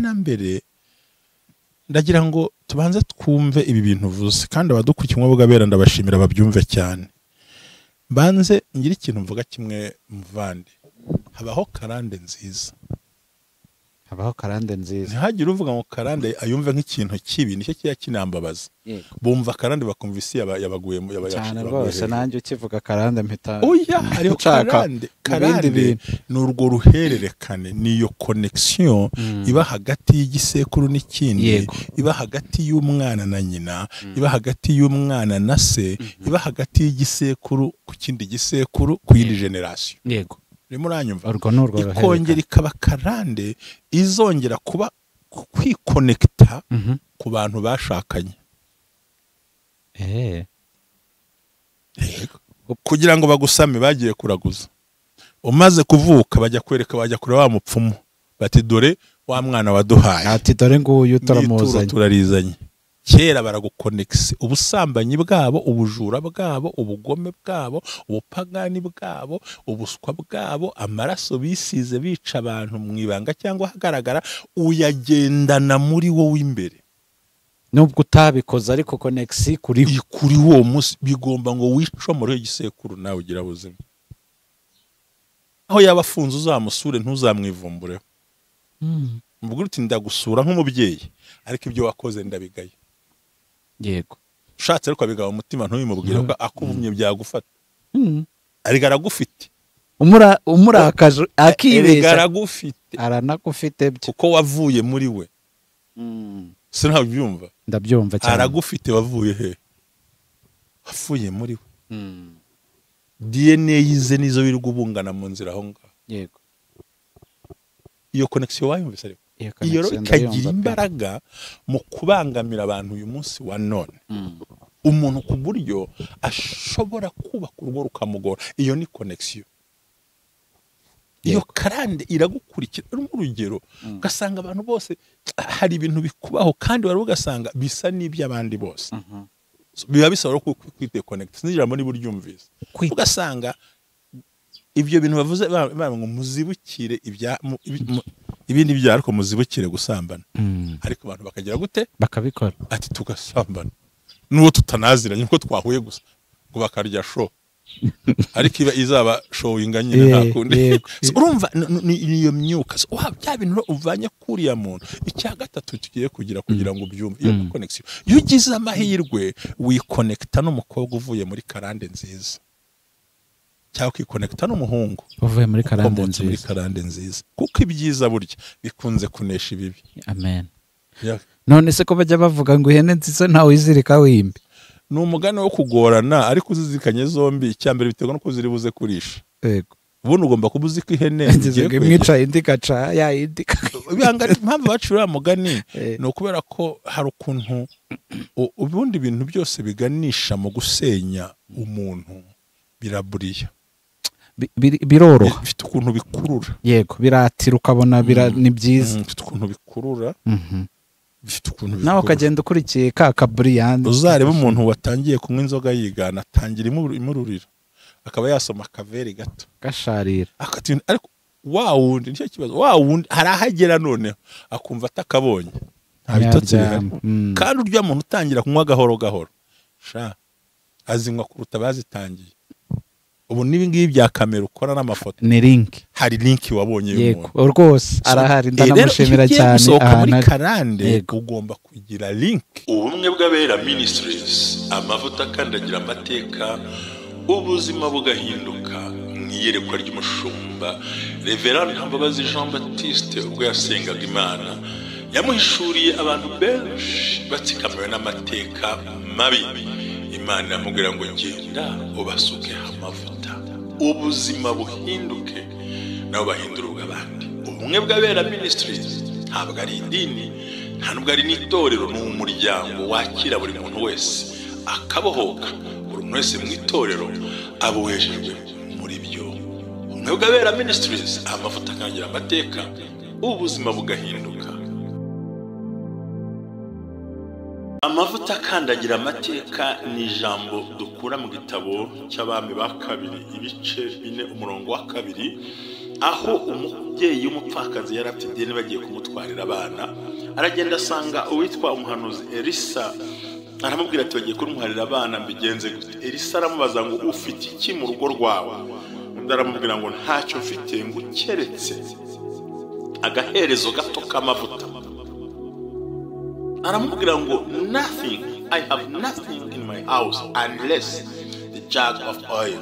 na mbere ndagira ngo tubanze twumve ibi bintu uvuze, kandi abadukurikiye ubwabera ndabashimira babyumve cyane. Banze ngira ikintu mvuga kimwe muvande, habaho karande nziza. Habaho karande nziza. Ntihagire uvuga ngo karande ayumve nk'ikintu kibi, nicyo kiya kinambabaza. Bumva karande bakumva isi yabaguye cyane rwose. Nanjye ukivuga karande mpita oya, hariho karande. Karande ni urwo ruhererekane, niyo connection iba hagati y'igisekuru n'ikindi, iba hagati y'umwana na nyina, iba hagati y'umwana na se, iba hagati y'igisekuru ku kindi gisekuru ku yindi generation. Yego. Uranyumva? Ikongera ikaba karande izongera kuba kwikonekita ku bantu bashakanye. Kugira ngo bagusame bagiye kuraguza. Umaze kuvuka bajya kwereka, bajya kureba wa mupfumu bati dore wa mwana waduhaye, ati dore nguyu turamuzanye, turarizanye. Kera baragukonekise ubusambanyi bwabo, ubujura bwabo, ubugome bwabo, ubupagani bwabo, ubuswa bwabo, amaraso bisize bica abantu mu ibanga cyangwa hagaragara, uyagendana muri wowe imbere. Nubwo utabikoze ariko connection kuri uwo munsi bigomba ngo wicomore igisekuru nawe ugira buzima. Aho yaba afunze uzamusure ntuzamwivumbureho. Mubwire uti ndagusura nk'umubyeyi ariko ibyo wakoze ndabigaye. Yego. Ushatse ariko abigaba umutima ntubimubwire ko akuvumye byagufata. Ariko aragufite. Umurakaje akibeshya. Aragufite. Aranagufite byo. Kuko wavuye muri we. Sinabyumva. Ndabyumva cyane. Aragufite wavuye he? Wavuye muri we. DNA yize nizo biri gubungana mu nzira aho ngaho. Yego. Iyo connection wayumvise ariko. Iyo ikagira imbaraga mu kubangamira abantu uyu munsi wa none. Umuntu ku buryo ashobora kubaka urugo rukamugora, iyo ni connection. Iyo karande iragukurikira. Urugero ugasanga abantu bose hari ibintu bikubaho kandi wari ugasanga bisa n'iby'abandi bose. Biba bisaba ko kwite connect. Sinijambo ni buryumvise. Ugasanga ibyo bintu bavuze ngo muzibukire ibya ibindi bya ariko muzibukire gusambana. Ariko abantu bakagira gute? Bakabikora. Ati tugasambana. Nuwo tutanaziranye uko twahuye gusa ngo bakarya show. Ariko iba izaba show inganye nta kundi. Urumva niyo myuka. Wa bya bintu uvanye kuriya muntu. Icya gatatu tugiye kugira ngo ubyumve iyo connection. Iyo ugize amahirwe wikonekta n'umukobwa uvuye muri karande nziza. Cyangwa ukikonekta n'umuhungu uvuye muri karande nziza. Muri karande nziza. Kuko ibyiza burya bikunze kunesha ibibi. Amen. None se ko bajya bavuga ngo ihene nziza ntawe izirika wimbi? Ni umugani wo kugorana ariko uzizikanye zombi. Icyambere biterwa no kuziri buze kurisha. Yego. Ubundi ugomba kuba uzi ko ihene nziza imwica indi gaca ya indi. Ibanga impamvu bacura mugani ni ukubera ko hari ukuntu ubundi ibintu byose biganisha mu gusenya umuntu biraburiya. Biroroha. Bifite ukuntu bikurura. Yego, biratira ukabona ni byiza. Bifite ukuntu bikurura. Bifite ukuntu bikurura. Nawe ukagenda ukurikiye ka kaburiyandi. Uzareba umuntu watangiye kunywa inzoga yigana atangira imururira. Akaba yasoma kaveri gato. Gasharira. Ariko wa wundi nicyo kibazo. Wa wundi harahagera noneho akumva atakabonye. Nta bitotsi bihari. Kandi urya muntu utangira kunywa gahoro gahoro. Sha azinywa kuruta bazitangiye. Ubu nibi ngibi bya kamera ukora n'amafoto. Ni link. Hari link wabonye y'umuntu. Yego, rwose arahari ndanamushimira cyane. Muri karande ugomba kugira link. Ubumwe bw'abera Ministries, amavuta akandagira amateka, ubuzima bugahinduka. Mwiyerekwa ry'umushumba Reverend Ntambabazi Jean Baptiste ubwo yasengaga Imana yamuhishuriye abantu benshi batsikamiwe n'amateka mabi. Imana iramubwira ngo genda ubasuke amavuta ubuzima buhinduke nabo bahindura ubw'abandi. Ubumwe bw'abera Ministries ntabwo ari idini, nta nubwo ari n'itorero, ni umuryango wakira buri muntu wese akabohoka. Buri muntu wese mu itorero abohejejwe muri byo. Ubumwe bw'abera Ministries, amavuta akangira amateka, ubuzima bugahinduka. Amavuta akandagira amateka ni ijambo dukura mu gitabo cy'Abami ba kabiri ibice 4 umurongo wa 2. Aho umubyeyi w'umupfakazi yari afite ideni bagiye kumutwarira abana, aragenda asanga uwitwa umuhanuzi Elisa, aramubwira ati bagiye kumutwarira abana mbigenze gute? Elisa aramubaza ngo ufite iki mu rugo rwawe? Undi aramubwira ngo ntacyo mfite, ngo keretse agaherezo gato k'amavuta. Aramubwira ngo nothing, I have nothing in my house unless the jug of oil.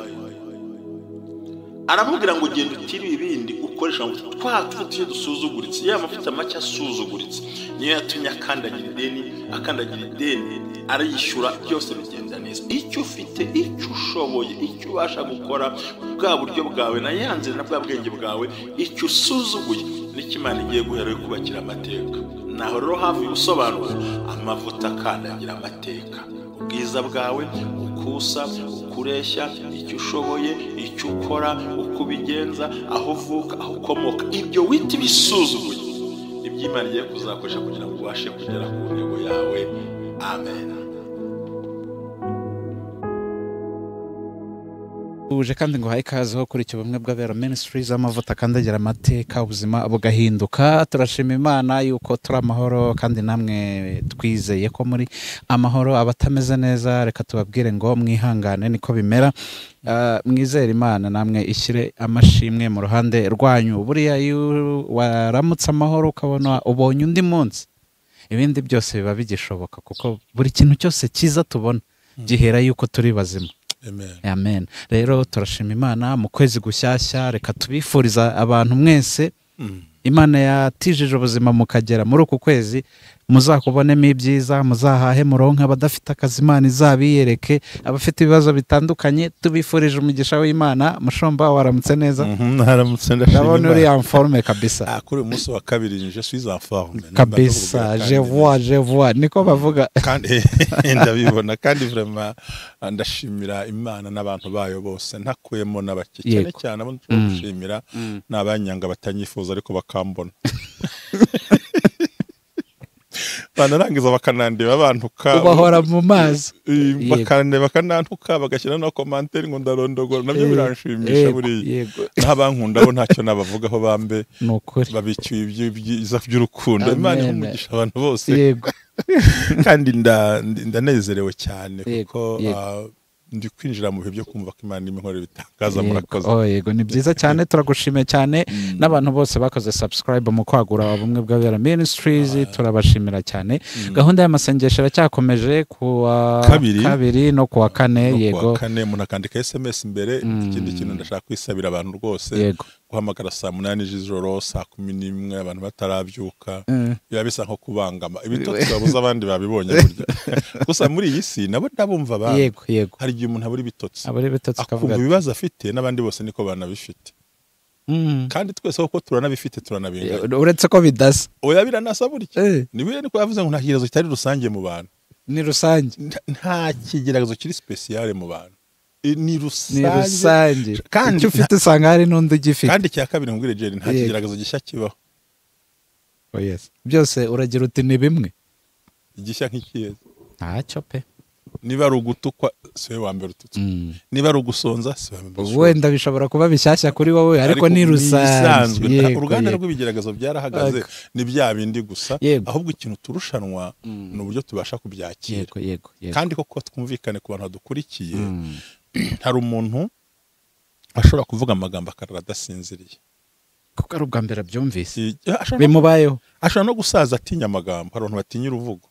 Aramubwira ngo genda utire ibindi ukoresha ngo twa tuvuta dusuzuguritse, ya mavuta make asuzuguritse niyo yatumye akandagira ideni arayishyura, byose bigenda neza. Icyo ufite, icyo ushoboye, icyo ubasha gukora, bwa buryo bwawe na yanzira na bwa bwenge bwawe, icyo usuzuguye nicyo Imana igiye guhera yo kubakira amateka. Naho rero hafi ubusobanuro, amavuta akandagira amateka, ubwiza bwawe, ukusa, ukureshya, icyo ushoboye, icyo ukora, uko ubigenza, aho uvuka, aho ukomoka, ibyo wita ibisuzuguye ibyo Imana igiye kuzakoresha kugira ngo ubashe kugera ku ntego yawe. Amen. Uje kandi ngo haye ikaze ho kuri icyo Bumwe bw'Abera Ministries, amavuta akandagira amateka, ubuzima bugahinduka. Turashima Imana yuko turi amahoro, kandi namwe twizeye ko muri amahoro. Abatameze neza reka tubabwire ngo mwihangane, niko bimera. Mwizere Imana namwe ishyire amashimwe mu ruhande rwanyu. Buriya iyo waramutse amahoro ukabona ubonye undi munsi, ibindi byose biba bigishoboka, kuko buri kintu cyose cyiza tubona gihera yuko turi bazima. Amen. Amen. Rero turashima Imana mu kwezi gushyashya, reka tubifuriza abantu mwese Imana yatijije ubuzima mukagera muri uku kwezi, muzakubonemo ibyiza, muzahahe muronke, abadafite akazi Imana izabiyereke, abafite ibibazo bitandukanye tubifurije umugisha w'Imana. Mushomba waramutse neza? Naramutse, ndashima. Ndabona uri en forme kabisa. Kuri uyu munsi wa kabiri je suis en forme kabisa, je vois niko bavuga, kandi ndabibona, kandi vraiment ndashimira Imana n'abantu bayo bose, ntakuyemo n'abake, cyane cyane abo nshimira n'abanyanga batanyifuza ariko bakambona. Banarangiza bakanandeba bantuka, ubahora mu mazi, bakandeba bakanantuka, bagashyira no commentaire ngo ndarondogora, nabyo biranshimisha buriya. N'abankunda bo ntacyo nabavugaho bambe, babicyuye ibyiza by'urukundo. Imana imugisha abantu bose. Yego. Kandi ndanezerewe cyane kuko ndi kwinjira mu bihe byo kumva ko Imana imihore bitangaza. Murakoze. Oh yego, ni byiza cyane, turagushimiye cyane n'abantu bose bakoze subscribe mu kwagura Ubumwe bw'Abera Ministries, turabashimira cyane. Gahunda y'amasengesho iracyakomeje kuwa kabiri no kuwa kane. Yego, kuwa kane umuntu akandika SMS imbere. Ikindi kintu ndashaka kwisabira abantu rwose, guhamagara saa 8 z'ijoro, saa 11 abantu batarabyuka, biba bisa nko kubangama ibitotsi babuza abandi babibonye burya. Gusa muri iyi si nabo ndabumva abantu. Yego yego, hari igihe umuntu abura ibitotsi, akavuga ibibazo afite n'abandi bose niko banabifite. Kandi twese uko turanabifite turanabingana, uretse ko bidasa. Oya biranasa burya. Ni niko yavuze ngo nta kigeragezo kitari rusange mu bantu. Ni rusange, nta kigeragezo kiri speciale mu bantu, ni rusange. Kandi icyo ufite usanga hari n'undi ugifite. Kandi cya kabiri nkubwire Jerry, nta kigeragezo gishya kibaho. Oh yes, byose uragira uti ni bimwe. Igishya nk'ikiyeze ntacyo pe. Niba ari ugutukwa si we wa mbere ututswe, niba ari ugusonza si we wa mbere usonza. Wenda bishobora kuba bishyashya kuri wowe, ariko ni rusange. Uruganda rw'ibigeragezo byarahagaze, ni bya bindi gusa. Ahubwo ikintu turushanwa ni uburyo tubasha kubyakira. Yego. Kandi koko twumvikane ku bantu badukurikiye, hari umuntu ashobora kuvuga amagambo akarara adasinziriye, kuko ari ubwa mbere abyumvise, bimubayeho. Ashobora no gusaza atinya amagambo. Hari abantu batinya uruvugo.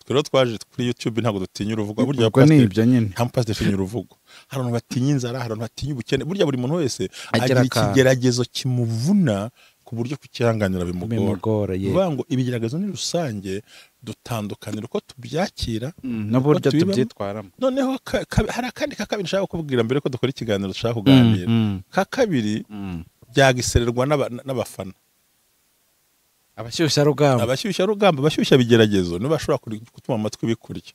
Twero twaje kuri YouTube ntabwo dutinya uruvugo. Burya nta pastor utinya uruvugo. Hari abantu batinya inzara, hari abantu batinya ubukene. Burya buri muntu wese agira ikigeragezo kimuvuna ku buryo kukihanganira bimugora. Bivuga ngo ibigeragezo ni rusange, dutandukanira uko tubyakira n'uburyo tubyitwaramo. Noneho hari akandi ka kabiri nshaka kukubwira mbere ko dukora ikiganiro dushaka kuganira. Ka kabiri byagisererwa n'abafana. Abashyushya rugamba, abashyushya bigeragezo nibo bashobora gutuma amatwi bikurya.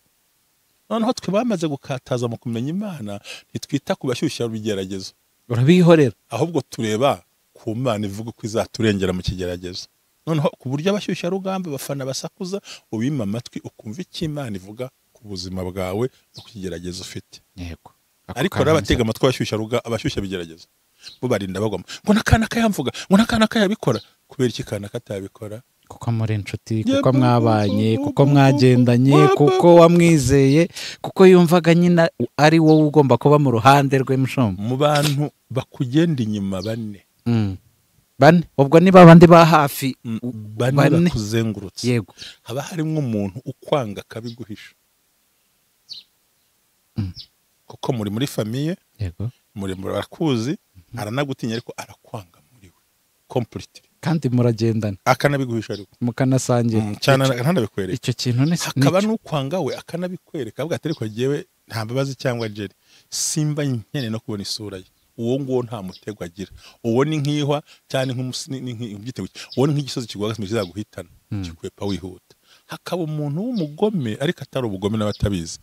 Noneho twe bamaze gukataza mu kumenya Imana, ntitwita ku bashyushya bigeragezo, urabihorera, ahubwo tureba ku Mana ivuga ko izaturengera mu kigeragezo. Noneho ku buryo abashyushya rugamba bafana basakuza, ubima amatwi ukumva icyo Imana ivuga ku buzima bwawe no ku kigeragezo ufite. Yego. Ariko rero abatega amatwi abashyushya bigeragezo Bo barinda bagwamo ngo nakana kayamvuga, ngo nakana kayabikora. Kubera iki kana katabikora? Kuko muri inshuti, kuko mwabanye, kuko mwagendanye, kuko wamwizeye, kuko yumvaga nyina ari wowe ugomba kuba mu ruhande rwe mushumba. Mu bantu bakugenda inyuma bane. Bane ubwo ni babandi ba hafi bane bakuzengurutse. Yego. Haba harimo umuntu ukwanga akabiguhisha. Kuko muri famille. Yego. Muri barakuzi, aranagutinya ariko arakwanga muri we. Completely. Kandi muragendana. Akanabiguhisha ariko. Mukanasangira. Cyane akanabikwereka. Icyo kintu ni hakaba n'ukwanga we akanabikwereka avuga ati ariko jewe nta mbabazi cyangwa Jerry simba nkene no kubona isura ye. Uwo nguwo nta mutego agira. Uwo ni nkihwa cyane nk'igitego. Uwo ni nk'igisozi kigwa kizaguhitana kikwepa wihuta. Hakaba umuntu w'umugome ariko atari ubugome n'abatabizi.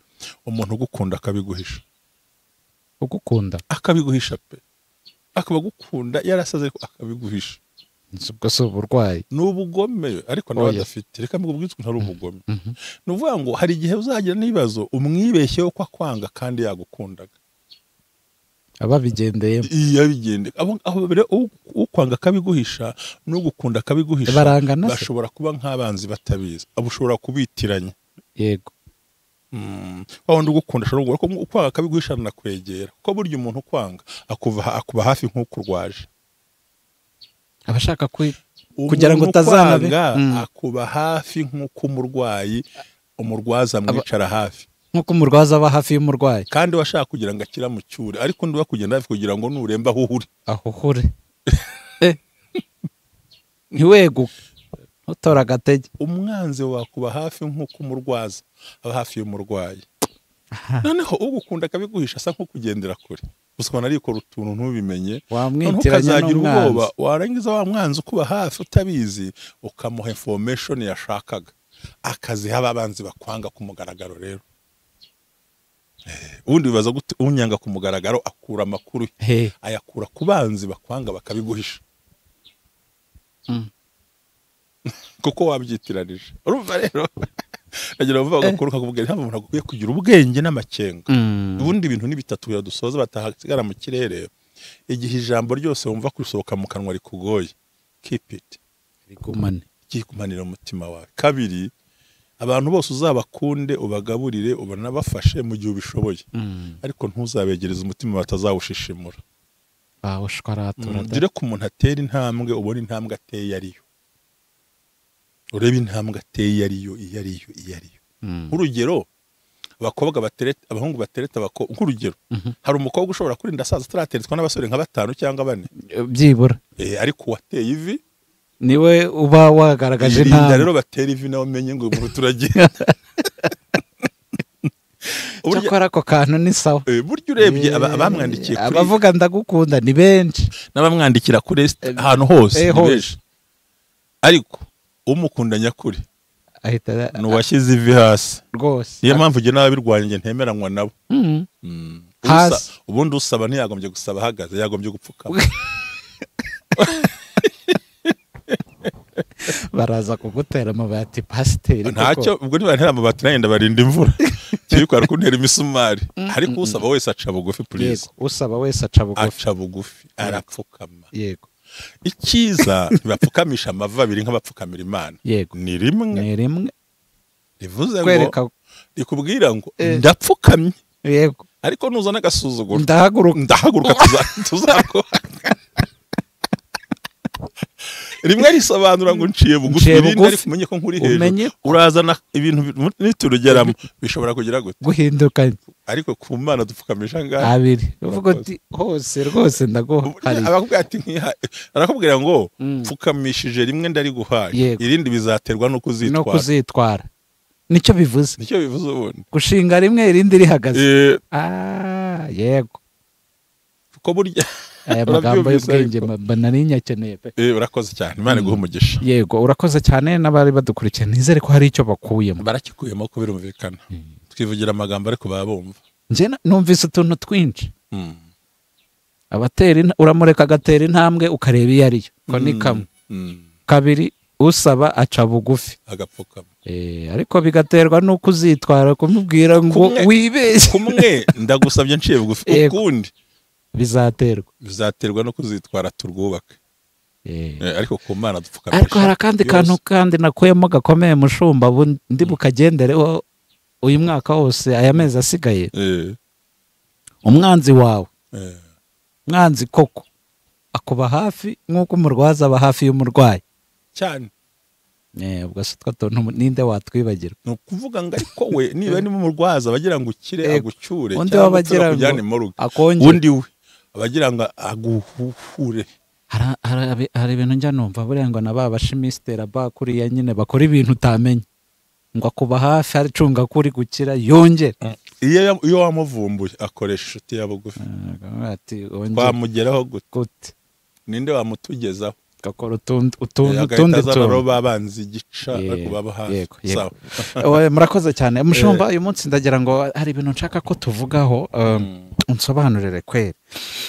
Umuntu ugukunda akabiguhisha. Ugukunda akabiguhisha pe. Akaba gukunda yarasaze ariko akabiguhisha. Ubwo si uburwayi. Ni ubugome ariko nawe adafite. Reka mbubwitwe ntari ubugome. Ni uvuga ngo hari igihe uzagira n'ibibazo umwibeshyeho ko akwanga kandi yagukundaga. Ababigendeyemo. Iyo abigendeye. Abo ukwanga akabiguhisha n'ugukunda akabiguhisha bashobora kuba nk'abanzi batabizi. Abo ushobora kubitiranya. Yego. Wa wundi ugukunda ashobora kuba ukwanga akabiguhisha anakwegera. Kuko burya umuntu ukwanga akuba hafi nk'ukurwaje. Abashaka kugira ngo utazanabe akuba hafi nk'uko umurwayi umurwaza mwicara hafi. Nk'uko umurwaza aba hafi y'umurwayi. Kandi washaka kugira ngo akira mu cyure ariko ndi bakugenda hafi kugira ngo nuremba aho uri. Aho uri. Ntiweguke. Utora agatege. Umwanzi wakuba hafi nk'uko umurwaza aba hafi y'umurwayi. Noneho ugukunda akabiguhisha asa nk'ukugendera kure. Usubona ariko utuntu ntubimenye. Wamwitiranya n'umwanzi. Warangiza wa mwanzi ukuba hafi utabizi ukamuha information yashakaga. Akaziha ababanzi bakwanga ku mugaragaro rero. Ubundi bibaza gute unyanga ku mugaragaro akura amakuru ayakura ku banzi bakwanga bakabiguhisha. Kuko wabyitiranije. Urumva rero nagira bavuga gakuru kakubwira ntabwo umuntu akwiye kugira ubwenge n'amakenga. Ubundi ibintu ni bitatu yadusoza batahasigara mu kirere. Igihe ijambo ryose wumva kusohoka mu kanwa rikugoye, keep it. Rigumane. Kikumanira umutima wawe. Kabiri, abantu bose uzabakunde ubagaburire ubanabafashe mu gihe ubishoboye. Ariko ntuzabegereze umutima batazawushishimura. Dore ko umuntu atera intambwe ubona intambwe ateye ariyo. Urebe intambwe ateye ariyo iyo ariyo iyo ariyo. Nk'urugero abakobwa batereta abahungu batereta abakobwa nk'urugero hari umukobwa ushobora kurinda asaza atarateretswa n'abasore nka batanu cyangwa bane byibura. Ariko wateye ivi niwe uba wagaragaje intambwe. Rero batera ivi nawe umenye ngo umuntu turagiye. Cyakora ako kantu ni sawa. Burya urebye abamwandikiye kuri abavuga ndagukunda ni benshi n'abamwandikira kuri ahantu hose ni benshi. Ariko umukunda nyakuri ahita nuwashyize ivi hasi rwose. Niyo mpamvu nge n'ababirwanya ntemeranywa nabo. Hasi ubundi usaba ntiyagombye gusaba ahagaze, yagombye gupfukama. Baraza kugutera amabati pasiteri. Ntacyo ubwo niba ntera amabati nanjye ndabarinda imvura. Kiri kwara kuntera imisumari. Ariko usaba wese aca bugufi please. Yego, usaba wese aca bugufi. Aca bugufi arapfukama. Yego. Icyiza ntibapfukamisha amavi abiri nk'abapfukamira Imana. Yego. Ni rimwe. Ni rimwe. Rivuze ngo rikubwira ngo ndapfukamye. Yego. Ariko nuzana agasuzuguro ndahaguruka tuzako. Rimwe risobanura ngo nciye bugufi, irindi ariko umenye ko nkuri hejuru. Urazana ibintu niturugeramo bishobora kugira gute guhinduka. Ariko ku Mana dupfukamisha ngaha abiri. Uvuga uti hose rwose ndaguhariye. Abakubwira ati nkiha arakubwira ngo pfukamishije rimwe ndari guhaye, irindi bizaterwa no kuzitwara. No kuzitwara. Nicyo bivuze. Nicyo bivuze ubundi. Gushinga rimwe irindi rihagaze. Yego. Kuko burya aya magambo y'ubwenge nari nyakeneye pe. Urakoze cyane. Imana iguhe umugisha. Yego, urakoze cyane n'abari badukurikiye. Nizere ko hari icyo bakuyemo. Barakikuyemo ko birumvikana. Twivugira amagambo ariko babumva. Nje numvise utuntu twinshi. Abatera uramureka agatera intambwe ukareba iyo ariyo. Ko ni kamwe. Kabiri usaba aca bugufi agapfukama. Ariko bigaterwa nuko uzitwara kumubwira ngo wibeshye. Kumwe ndagusabye nciye bugufi ukundi Bizaterwa no kuzitwara turwubake. Ariko ku Mana dupfukamisha. Ariko hari akandi kantu kandi nakuyemo gakomeye mushumba, ndi bukagendereho uyu mwaka wose, aya mezi asigaye. Umwanzi wawe, mwanzi koko akuba hafi nk'uko umurwaza aba hafi y'umurwayi cyane. Ubwo se twa tuntu ninde watwibagirwa? Ni ukuvuga ngo ariko we niba ni umurwaza abagira ngo ukire agucyure, cyangwa abagira ngo akongere, undi we abagira ngo aguhure. Hari ibintu njya numva buriya ngo na ba bashimisitera bakuriya nyine bakora ibintu utamenya, ngo akuba hafi aricunga kuri gukira yongera. Iyo wamuvumbuye akoresha inshuti ya bugufi, twamugeraho gute? Ninde wamutugezaho? Gakora utundi tuntu babanzi igica ariko baba hafi. Murakoze cyane mushumba. Uyu munsi ndagira ngo hari ibintu nshaka ko tuvugaho, unsobanurire kweri.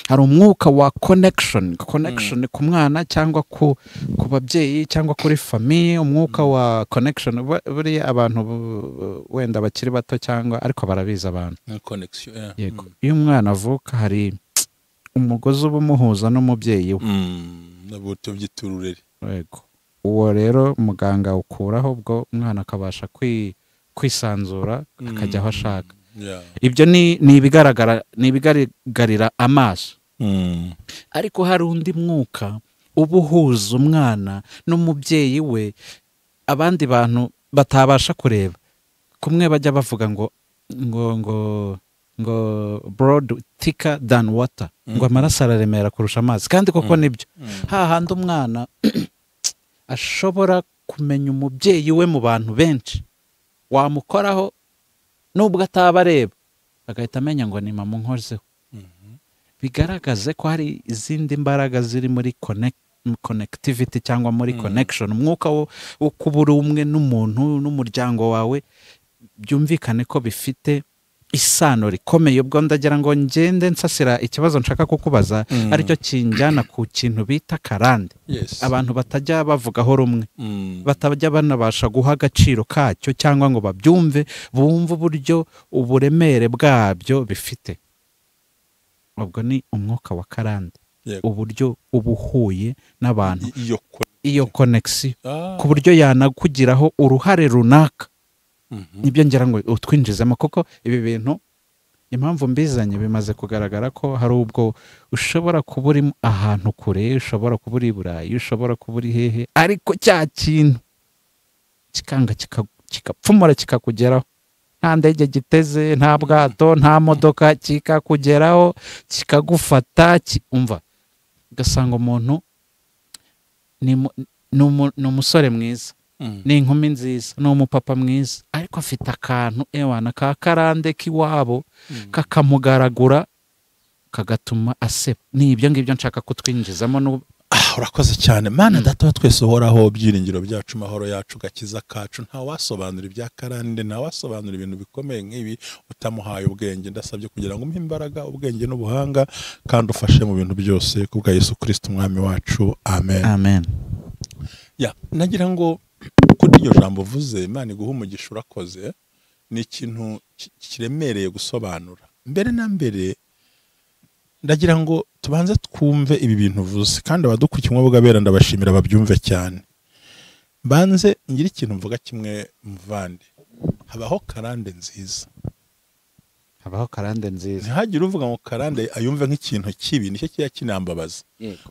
Hari umwuka wa connection ku mwana cyangwa ku babyeyi cyangwa kuri famille, umwuka wa connection. Buriya abantu wenda bakiri bato cyangwa ariko barabizi abantu connection. Yego, iyo umwana avuka hari umugozi uba umuhuza n'umubyeyi we. Yego, uwo rero muganga ukuraho, ubwo umwana akabasha kwisanzura akajya aho ashaka. Ibyo ni ibigaragara, ni ibigaragarira amaso. Ariko hari undi mwuka uba uhuza umwana n'umubyeyi we abandi bantu batabasha kureba. Kumwe bajya bavuga ngo ngo ngo ngo blood thicker than water, ngo amaraso araremera kurusha amazi, kandi koko nibyo. Hahandi umwana ashobora kumenya umubyeyi we mu bantu benshi, wamukoraho nubwo ataba areba agahita amenya ngo ni mama unkozeho. Bigaragaze ko hari izindi mbaraga ziri muri connectivity cyangwa muri connection, umwuka wo kuba umwe n'umuntu n'umuryango wawe, byumvikane ko bifite isano rikomeye. Ubwo ndagira ngo ngende nsasira ikibazo nshaka kukubaza, aricyo kinjyana ku kintu bita karande. Abantu batajya bavugaho rumwe, batajya banabasha guha agaciro kacyo cyangwa ngo babyumve, bumve uburyo uburemere bwabyo bifite. Ubwo ni umwuka wa karande, uburyo ubuhuye n'abantu, iyo connection, ku buryo yanakugiraho uruhare runaka. Nibyo ngira ngo utwinjizemo, kuko ibi bintu impamvu mbizanye bimaze kugaragara ko hari ubwo ushobora kuba uri ahantu kure, ushobora kuba uri i Burayi, ushobora kuba uri hehe, ariko cya kintu kikanga kikapfumura kikakugeraho. Nta ndege giteze, nta bwato, nta modoka, kikakugeraho kikagufata. Umva, ugasanga umuntu ni umusore mwiza, ni inkumi nziza, ni umupapa mwiza, ariko afite akantu ewana ka karande k'iwabo kakamugaragura kagatuma aseba. Ni ibyo ngibyo nshaka kutwinjizamo. Urakoze cyane Mana data wa twese uhoraho, byiringiro byacu, mahoro yacu, gakiza kacu. Nta wasobanura ibya karande, nta wasobanura ibintu bikomeye nk'ibi utamuhaye ubwenge. Ndasabye kugira ngo umpe imbaraga, ubwenge n'ubuhanga, kandi ufashe mu bintu byose kubwa Yesu Kristo umwami wacu. Amen. Amen. Ya, nagira ngo kuri iryo jambo uvuze, Imana iguhe umugisha, urakoze. Ni ikintu kiremereye gusobanura. Mbere na mbere ndagira ngo tubanze twumve ibi bintu uvuze, kandi abadukurikiye bw'abera ndabashimira babyumve cyane. Banze ngira ikintu mvuga kimwe muvande, habaho karande nziza. Habaho karande nziza. Ntihagire uvuga ngo karande ayumve nk'ikintu kibi, nicyo kiya kinambabaza.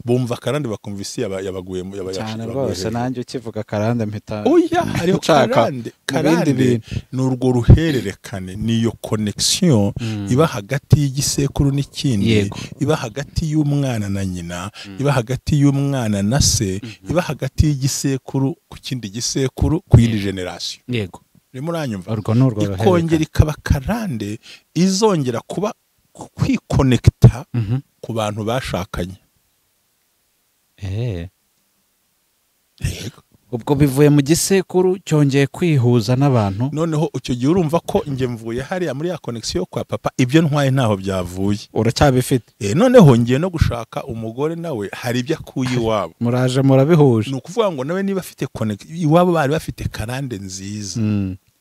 Bumva karande bakumva isi yabaguye cyane rwose. Nanjye ukivuga karande mpita oya, hariho karande. Karande ni urwo ruhererekane, niyo connection iba hagati y'igisekuru n'ikindi, iba hagati y'umwana na nyina, iba hagati y'umwana na se, iba hagati y'igisekuru ku kindi gisekuru, ku yindi generation. Yego. Muranyumva? Ikongera ikaba karande izongera kuba kwikonekita ku bantu bashakanye. Ubwo bivuye mu gisekuru cyongeye kwihuza n'abantu. Noneho icyo gihe urumva ko nge mvuye hariya muri ya connection kwa papa, ibyo ntwaye ntaho byavuye, uracyabifite. Noneho ngiye no gushaka umugore nawe hari ibyo akuye iwabo, muraje murabihuje. Ni ukuvuga ngo nawe niba afite connection iwabo, bari bafite karande nziza,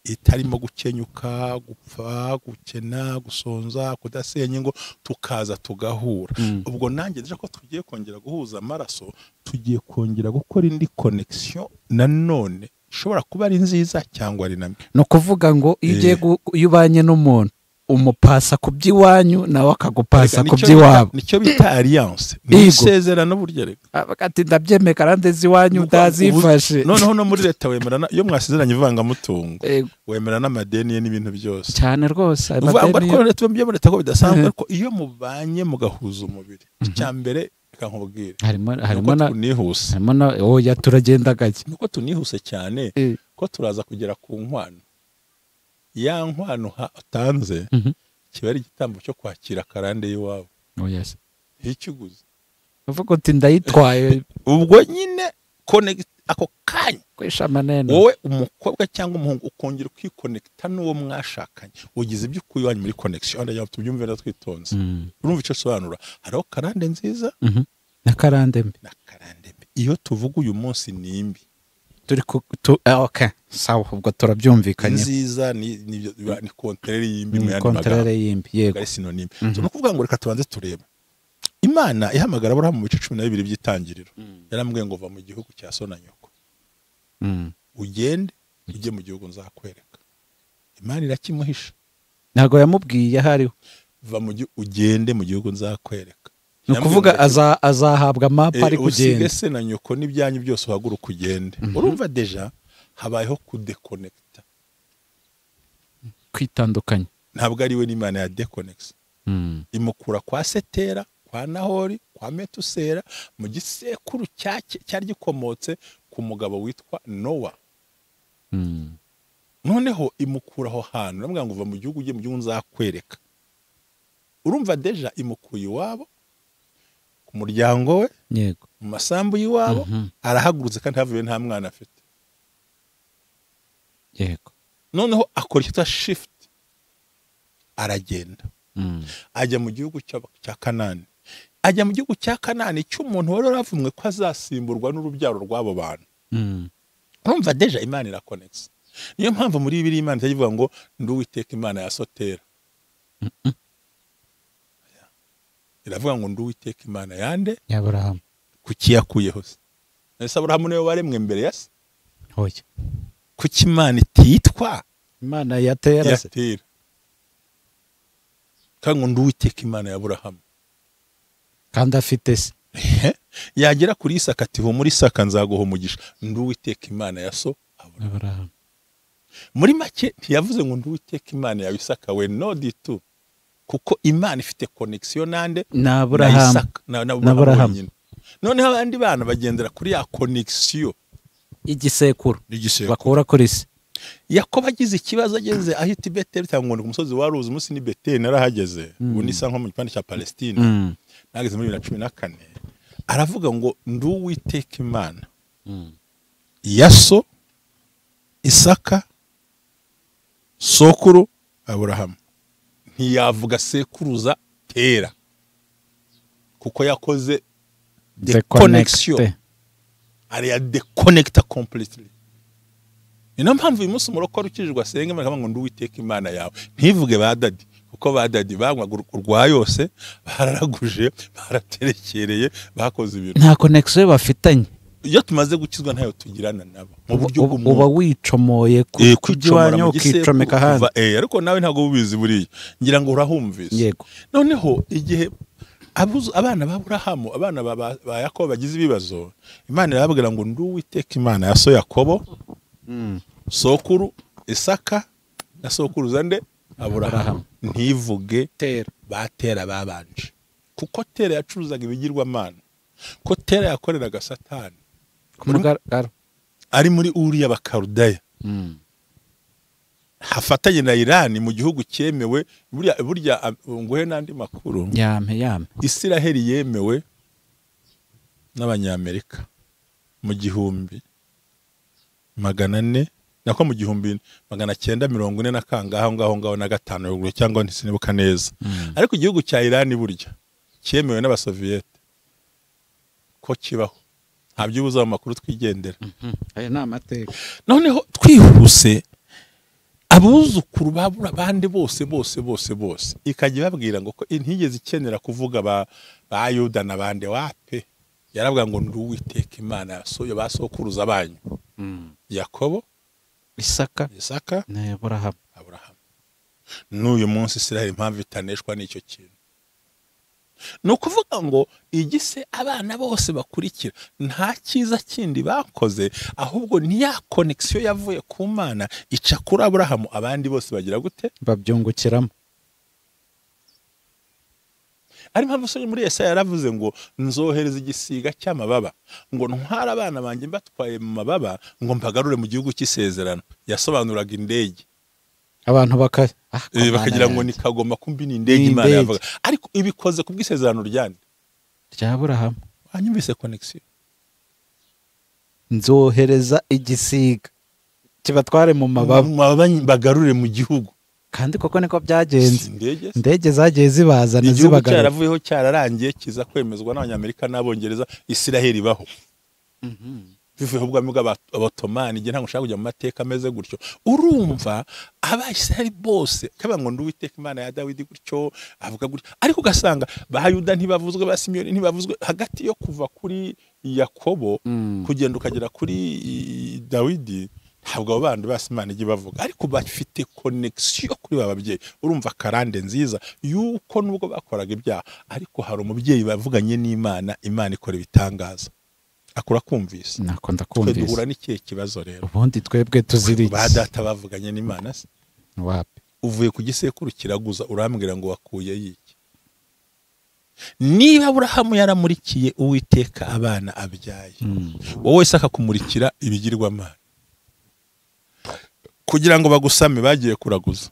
Itarimo gukenyuka, gupfa, gukena, gusonza, kudasenya ingo, tukaza tugahura. Ubwo nanjye ndashaka ko tugiye kongera guhuza amaraso, tugiye kongera gukora indi connection nanone ishobora kuba ari nziza cyangwa ari nambi. No kuvuga ngo iyo ugiye ubanye n'umuntu umupasa ku by'iwanyu nawe akagupasa ku by'iwabo, nicyo bita alliance, ni isezerano burya. Reka ati ndabyemeye karande z'iwanyu ndazifashe. Noneho no muri leta wemerana iyo mwasezeranye ivangamutungo, wemera n'amadeni ye n'ibintu byose cyane rwose. Amadeni ariko leta byo muri leta ko bidasanzwe, ariko iyo mubanye mugahuza umubiri, icya mbere reka nkubwire harimo na tunihuse, harimo na oya turagenda gake, nuko tunihuse cyane ko turaza kugera ku nkwano. Ya nkwano utanze kiba ari igitambo cyo kwakira karande y'iwabo. Oh yes. Ikiguzi uvuga uti ndayitwaye. Ubwo nyine connect ako kanya kwesha maneno, wowe umukobwa cyangwa umuhungu ukongera ukikonekta n'uwo mwashakanye, ugize ibyo ukuye iwanyu muri connection. Ndagira ngo tubyumve na twitonze. Urumva icyo sobanura? Hariho karande nziza na karande mbi. Na karande mbi iyo tuvuga uyu munsi ni mbi. Turi okay, sawa, ubwo turabyumvikanye. Nziza ni contraire y'imbi mu yandi magambo. Contraire y'imbi, yego, ari synonyme. So no kuvuga ngo reka tubanze turebe. Imana ihamagara Aburahamu mu bice 12 by'itangiriro. Yaramubwiye ngo va mu gihugu cya so na nyoko. Ugende ujye mu gihugu nzakwereka. Imana irakimuhisha. Ntago yamubwiye ahariho. Va mu gihugu ugende mu gihugu nzakwereka. Ni ukuvuga azahabwa mapa ari kugenda. Usige se na nyoko n'ibyanyu byose uhaguruka ugende. Urumva deja habayeho kudekonekta, kwitandukanya. Ntabwo ari we n'Imana ya dekonekta. Imukura kwa Setera, kwa Nahori, kwa Metusera, mu gisekuru cyari gikomotse ku mugabo witwa Nowa. Noneho imukura aho hantu, namubwira ngo uva mu gihugu ujye mu gihugu nzakwereka. Urumva deja imukuye iwabo, ku muryango we, yego, mu masambu y'iwabo, arahagurutse kandi havuye nta mwana afite. Yego. Noneho akora icyo shift, aragenda. Ajya mu gihugu cya Kanani. Ajya mu gihugu cya Kanani cy'umuntu wari waravumwe ko azasimburwa n'urubyaro rw'abo bantu. Urumva deja Imana irakonekta. Niyo mpamvu muri Bibiliya Imana itavuga ngo ndi Uwiteka Imana ya Sotera. Iravuga ngo ndi Uwiteka Imana yande? Ya Aburahamu. Kuki yakuyeho se? Ese Aburahamu niwe waremwe mbere ya se? Oya. Kuki Imana ititwa Imana ya Tera se? Tera. Kandi ngo ndi Uwiteka Imana ya Aburahamu. Kandi afite se. Yagera kuri Isaka ati muri Isaka nzaguha umugisha. Ndi Uwiteka Imana ya so Aburahamu. Muri make ntiyavuze ngo ndi Uwiteka Imana ya Isaka we no ditu. Kuko Imana ifite connection nande na Aburahamu na Aburahamu. Noneho abandi bana bagendera kuri ya connection igisekuru bakura kuri se. Yakobo agize ikibazo ageze ahita i Beteli cyangwa ngo ku musozi wa Ruzi, umunsi ni Beteli narahageze, ubu ni nko mu gipande cya Palestine. Nageze muri 2014. Aravuga ngo ndi Uwiteka Imana ya so Isaka sokuru Aburahamu. Ntiyavuga sekuruza Tera kuko yakoze deconnection, ari ya deconnecta completely. Niyo mpamvu uyu munsi umurokore ukijijwe asenga Imana ngo ndi Uwiteka Imana yawe, ntivuge ba dadi, kuko ba dadi banywaga urwa yose, bararaguje, baraterekereye, bakoze ibintu nta connection bafitanye. Iyo tumaze gukizwa ntayo tugirana nabo mu buryo bw'umwuka, uba wicomoye ku by'iwanyu ukicomeka ahandi. Ariko nawe ntabwo ubizi buriya, ngira ngo urahumvise. Yego. Noneho igihe abana ba Aburahamu, abana ba Yakobo bagize ibibazo, Imana irababwira ngo ndi Uwiteka Imana ya so Yakobo, sokuru Isaka na sokuruza nde Aburahamu. Ntivuge Tera. Ba Tera babanje, kuko Tera yacuruzaga ibigirwamana, ko Tera yakoreraga Satani ari muri Uriya Bakaludaya, hafatanye na Irani mu gihugu cyemewe. Burya nguhe n'andi makuru. Yame. Isiraheli yemewe n'Abanyamerika mu 1400 nako mu 1940 na kangaho ngaho ngaho na 5 cyangwa ntisinibuka neza. Ariko igihugu cya Irani burya cyemewe n'Abasoviyete ko kibaho. Nta byubuza mu makuru twigendera. Aya ni amateka. Noneho twihuse Abuzukuru babura abandi bose bose bose bose ikajya ibabwira ngo ko intigeze ikenera kuvuga ba Yuda n'abandi wape, yarabwa ngo ndi Uwiteka Imana ya ba sokuruza banyu. Yakobo, Isaka na Aburahamu. N'uyu munsi Israel impamvu itaneshwa n'icyo kintu. Ni ukuvuga ngo igise abana bose bakurikira nta cyiza kindi bakoze, ahubwo ni ya connection yavuye ku Mana ica kuri Aburahamu, abandi bose bagira gute? Babyungukiramo. Ari mpamvu so muri Yesaya yaravuze ngo nzohereza igisiga cy'amababa ngo ntwara abana banjye mbatwaye mu mababa ngo mpagarure mu gihugu cy'isezerano. Yasobanuraga indege, abantu bakagira ngo ni kagoma, kumbi ni indege Imana yavuga, ariko ibikoze ku bw'isezerano ryande rya Aburahamu. Wanyumvise connection? Nzohereza igisiga kibatware mu mababa bagarure mu gihugu. Kandi koko niko byagenze, indege zagiye zibazana zibagarura. Cyaravuyeho cyararangiye kiza kwemezwa n'Abanyamerika n'Abongereza, Israel ibaho. Bivuye ubwami bw'Abatomani. Igihe ntabwo ushaka kujya mu mateka ameze gutyo, urumva Abayisiraheli bose kaba ngo ndi Uwiteka Imana ya Dawidi gutyo avuga gutyo, ariko ugasanga ba Yuda ntibavuzwe, ba Simiyoni ntibavuzwe. Hagati yo kuva kuri Yakobo kugenda ukagera kuri Dawidi ntabwo abo bandi basi Imana ijya bavuga, ariko bafite connection kuri ba babyeyi. Urumva karande nziza yuko nubwo bakoraga ibyaha, ariko hari umubyeyi bavuganye n'Imana, Imana ikora ibitangaza. Akura kumvise. Nakunda kumvise. Duhura n'ikihe kibazo rero? Ubundi twebwe tuziriki. Ba data bavuganye n'Imana se? Wapi? Uvuye ku gisekuru kiraguza urambwira ngo wakuye yiki? Niba Aburahamu yaramurikiye Uwiteka abana abyaye, wowe se akakumurikira ibigirwamana kugira ngo bagusame, bagiye kuraguza.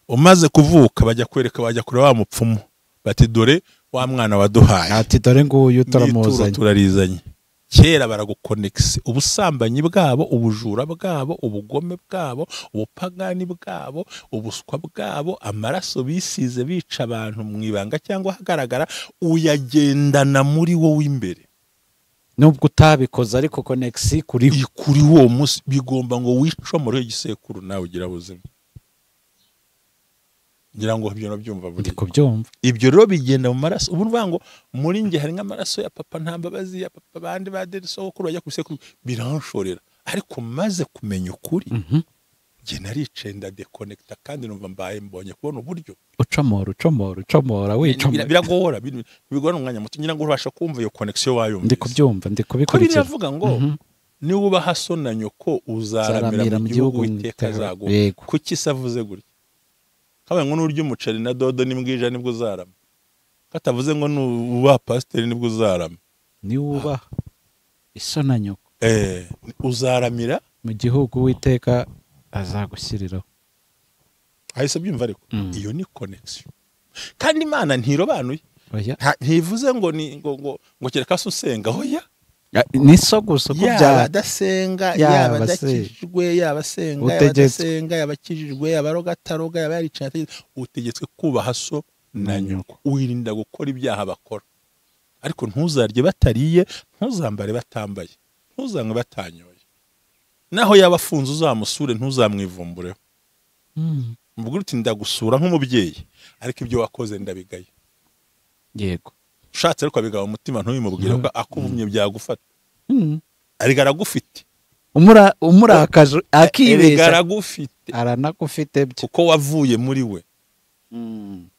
Umaze kuvuka bajya kwereka, bajya kureba wa mupfumu bati dore wa mwana waduhaye, ati dore nguyu turamuzanye, turarizanye. Kera baragukonekise ubusambanyi bwabo, ubujura bwabo, ubugome bwabo, ubupagani bwabo, ubuswa bwabo, amaraso bisize bica abantu mu ibanga cyangwa hagaragara, uyagendana muri wowe imbere. Nubwo utabikoze ariko connection kuri uwo munsi bigomba ngo wicomore igisekuru nawe ugira ubuzima. Ngira ngo ibyo nabyumva buri kubyumva. Ibyo rero bigenda mu maraso. Ubu nvuga ngo muri nge hari nk'amaraso ya papa nta mbabazi ya papa bandi ba sokuru bajya kubisekuru biranshorera, ariko maze kumenya ukuri nge naricaye ndadeconnecta kandi numva mbaye mbonye kubona uburyo ucomora wicomora biragora, bigora umwanya muto. Ngira ngo ubasha kumva iyo connection wayumva. Ndi kubyumva, ndi kubikurikira. Ko biravuga ngo niwubaha so na nyoko uzaramira mu gihugu Uwiteka azaguha. Kuki se avuze gutya? Kabaye ngo nurya umuceri na dodo n'imbwija nibwo uzarama. Katavuze ngo nuba pasiteri nibwo uzarama. Niwubaha iso na nyoko uzaramira mu gihugu Uwiteka azagushyiriraho. Ahise byumva ariko iyo ni connection. Kandi Imana ntirobanuye. Ntivuze ngo ni ngo ngo kereka so usenga, hoya. Ni so gusa ko byaba adasenga, yaba adakijijwe, yaba asenga, yaba adasenga, yaba akijijwe, yaba aroga ataroga, yaba yaricaye, utegetswe kubaha so na nyoko. Wirinda gukora ibyaha bakora, ariko ntuzarye batariye, ntuzambare batambaye, ntuzanywe batanyoye. Naho yaba afunze uzamusure, ntuzamwivumbureho. Mubwire uti ndagusura nk'umubyeyi, ariko ibyo wakoze ndabigaye. Yego. Ushatse ariko abigaba umutima ntubimubwire ko akuvumye byagufata. Ariko aragufite. Umurakaje akibeshya. Aragufite. Aranagufite byo. Kuko wavuye muri we.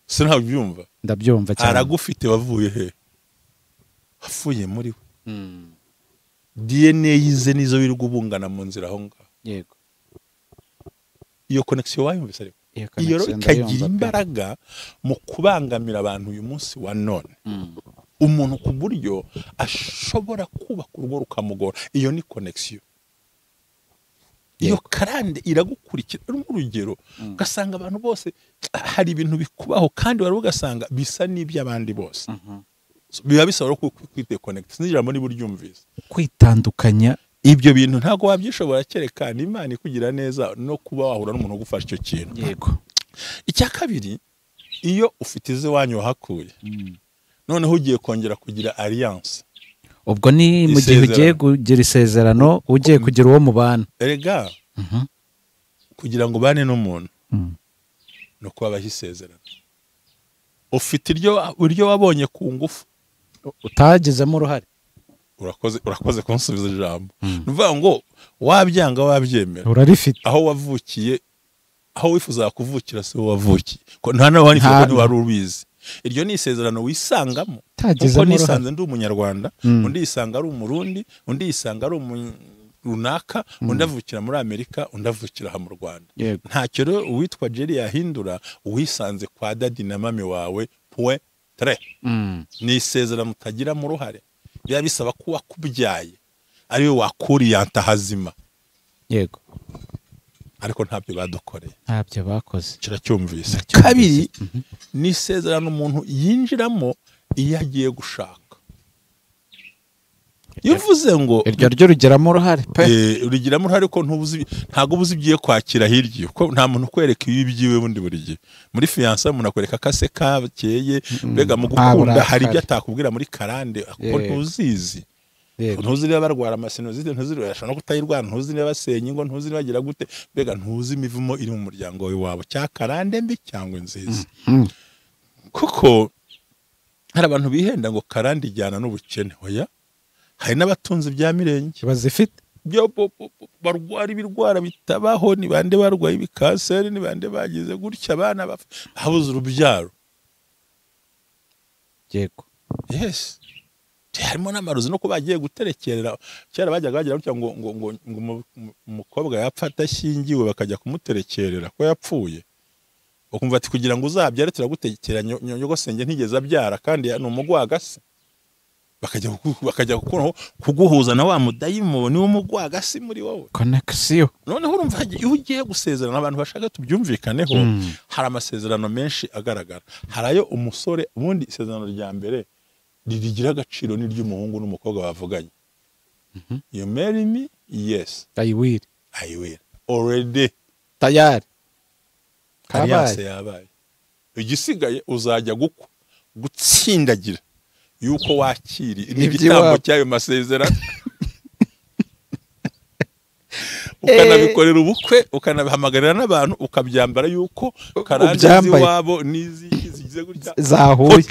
Se ntabwo byumva. Ndabyumva cyane. Aragufite wavuye he? Wavuye muri we. DNA yize nizo wirirwa ubungana mu nzira aho ngaho. Yego. Iyo connection wayumvise ariko. Iyo ikagira imbaraga mu kubangamira abantu uyu munsi wa none. Umuntu ku buryo ashobora kubaka urugo rukamugora, iyo ni connection. Iyo karande iragukurikira. Urugero ugasanga abantu bose hari ibintu bikubaho kandi wari ugasanga bisa n'iby'abandi bose. Biba bisaba ko kwiteconnect. Sinijambo ni buryumvise. Kwitandukanya ibyo bintu ntago wabyishobora kereka Imana ikugira neza no kuba wahura n'umuntu ugufasha icyo kintu. Yego. Icya kabiri, iyo ufite ize wanyu wahakuye, noneho ugiye kongera kugira alliance. Ubwo ni mu gihe ugiye kugira isezerano, ugiye kugira uwo mubana. Erega Kugira ngo ubane n'umuntu no kubaho isezerano. Ufite iryo wabonye ku ngufu utagizemo uruhare. Urakoze kunsubiza ijambo. Nuvuga ngo wabyanga wabyemera, urarifite. Aho wavukiye, aho wifuza kuvukira si wavukiye, ko nta nawe wari ko wari ubizi. Iryo ni isezerano wisangamo. Kuko nisanze ndi umunyarwanda, undi yisanga ari umurundi, undi yisanga ari runaka, undi avukira muri Amerika, undi avukira aha mu Rwanda. Ntacyo rero uwitwa Jerry yahindura, uwisanze kwa dadi na mami wawe point tre. Ni isezerano mutagira mu ruhare. Biba bisaba ko wakubyaye ariwe wakuriyanta hazima. Yego. Ariko ntabyo badukoreye, ntabyo bakoze. Kiracyumvise. Kabiri, ni isezerano umuntu yinjiramo iyo agiye gushaka. Iyo uvuze ngo iryo ryo rugeramo uruhare pe, urigiramo uruhare ko ntago ubuzi ibyiye kwakira hirya, ko nta muntu ukwereka ibi byiwe bundi buri gihe. Muri fiancé umuntu akwereka kase kabakeye, mbega mu gukunda hari ibyo atakubwira muri karande kuko ntuzizi. Ntuzi niba barwara amasinozite, ntuzi niba bashobora no kutayirwara, ntuzi niba basenya ingo, ntuzi niba bagira gute, mbega ntuzi imivumo iri mu muryango wawe cya karande mbi cyangwa nziza. Kuko hari abantu bihenda ngo karande ijyana n'ubukene. Oya, hari n'abatunzi bya mirenge bazifite barwara ibirwara bitabaho, ni bande barwaye ibikanseri, ni bande bagize gutya, abana babuze urubyaro. Yego. Yes. Harimo n'amarozi no kuba bagiye guterekerera. Kera bajyaga bagira gutya ngo ngo ngo umukobwa yapfa atashyingiwe bakajya kumuterekerera ko yapfuye. Ukumva ati kugira ngo uzabyare turagutekera nyogosenge ntigeze abyara kandi ni umugwagasi. Bakajya kuguhuza na wa mudayimoni w'umugwagasi muri wowe. Connection. Noneho urumva iyo ugiye gusezerana abantu bashaka tubyumvikaneho, hari amasezerano menshi agaragara. Hari ayo umusore, ubundi isezerano rya mbere rigira agaciro ni ry'umuhungu n'umukobwa bavuganye. You marry me? Yes. I will. I will. Already. Tayari. Alliance yabaye. Igisigaye uzajya gutsindagira yuko wakiri n'igitambo cyayo masezerano. Ukanabikorera ubukwe, ukanabihamagarira n'abantu, ukabyambara yuko karande z'iwabo n'iziki zigize gutya zahuye.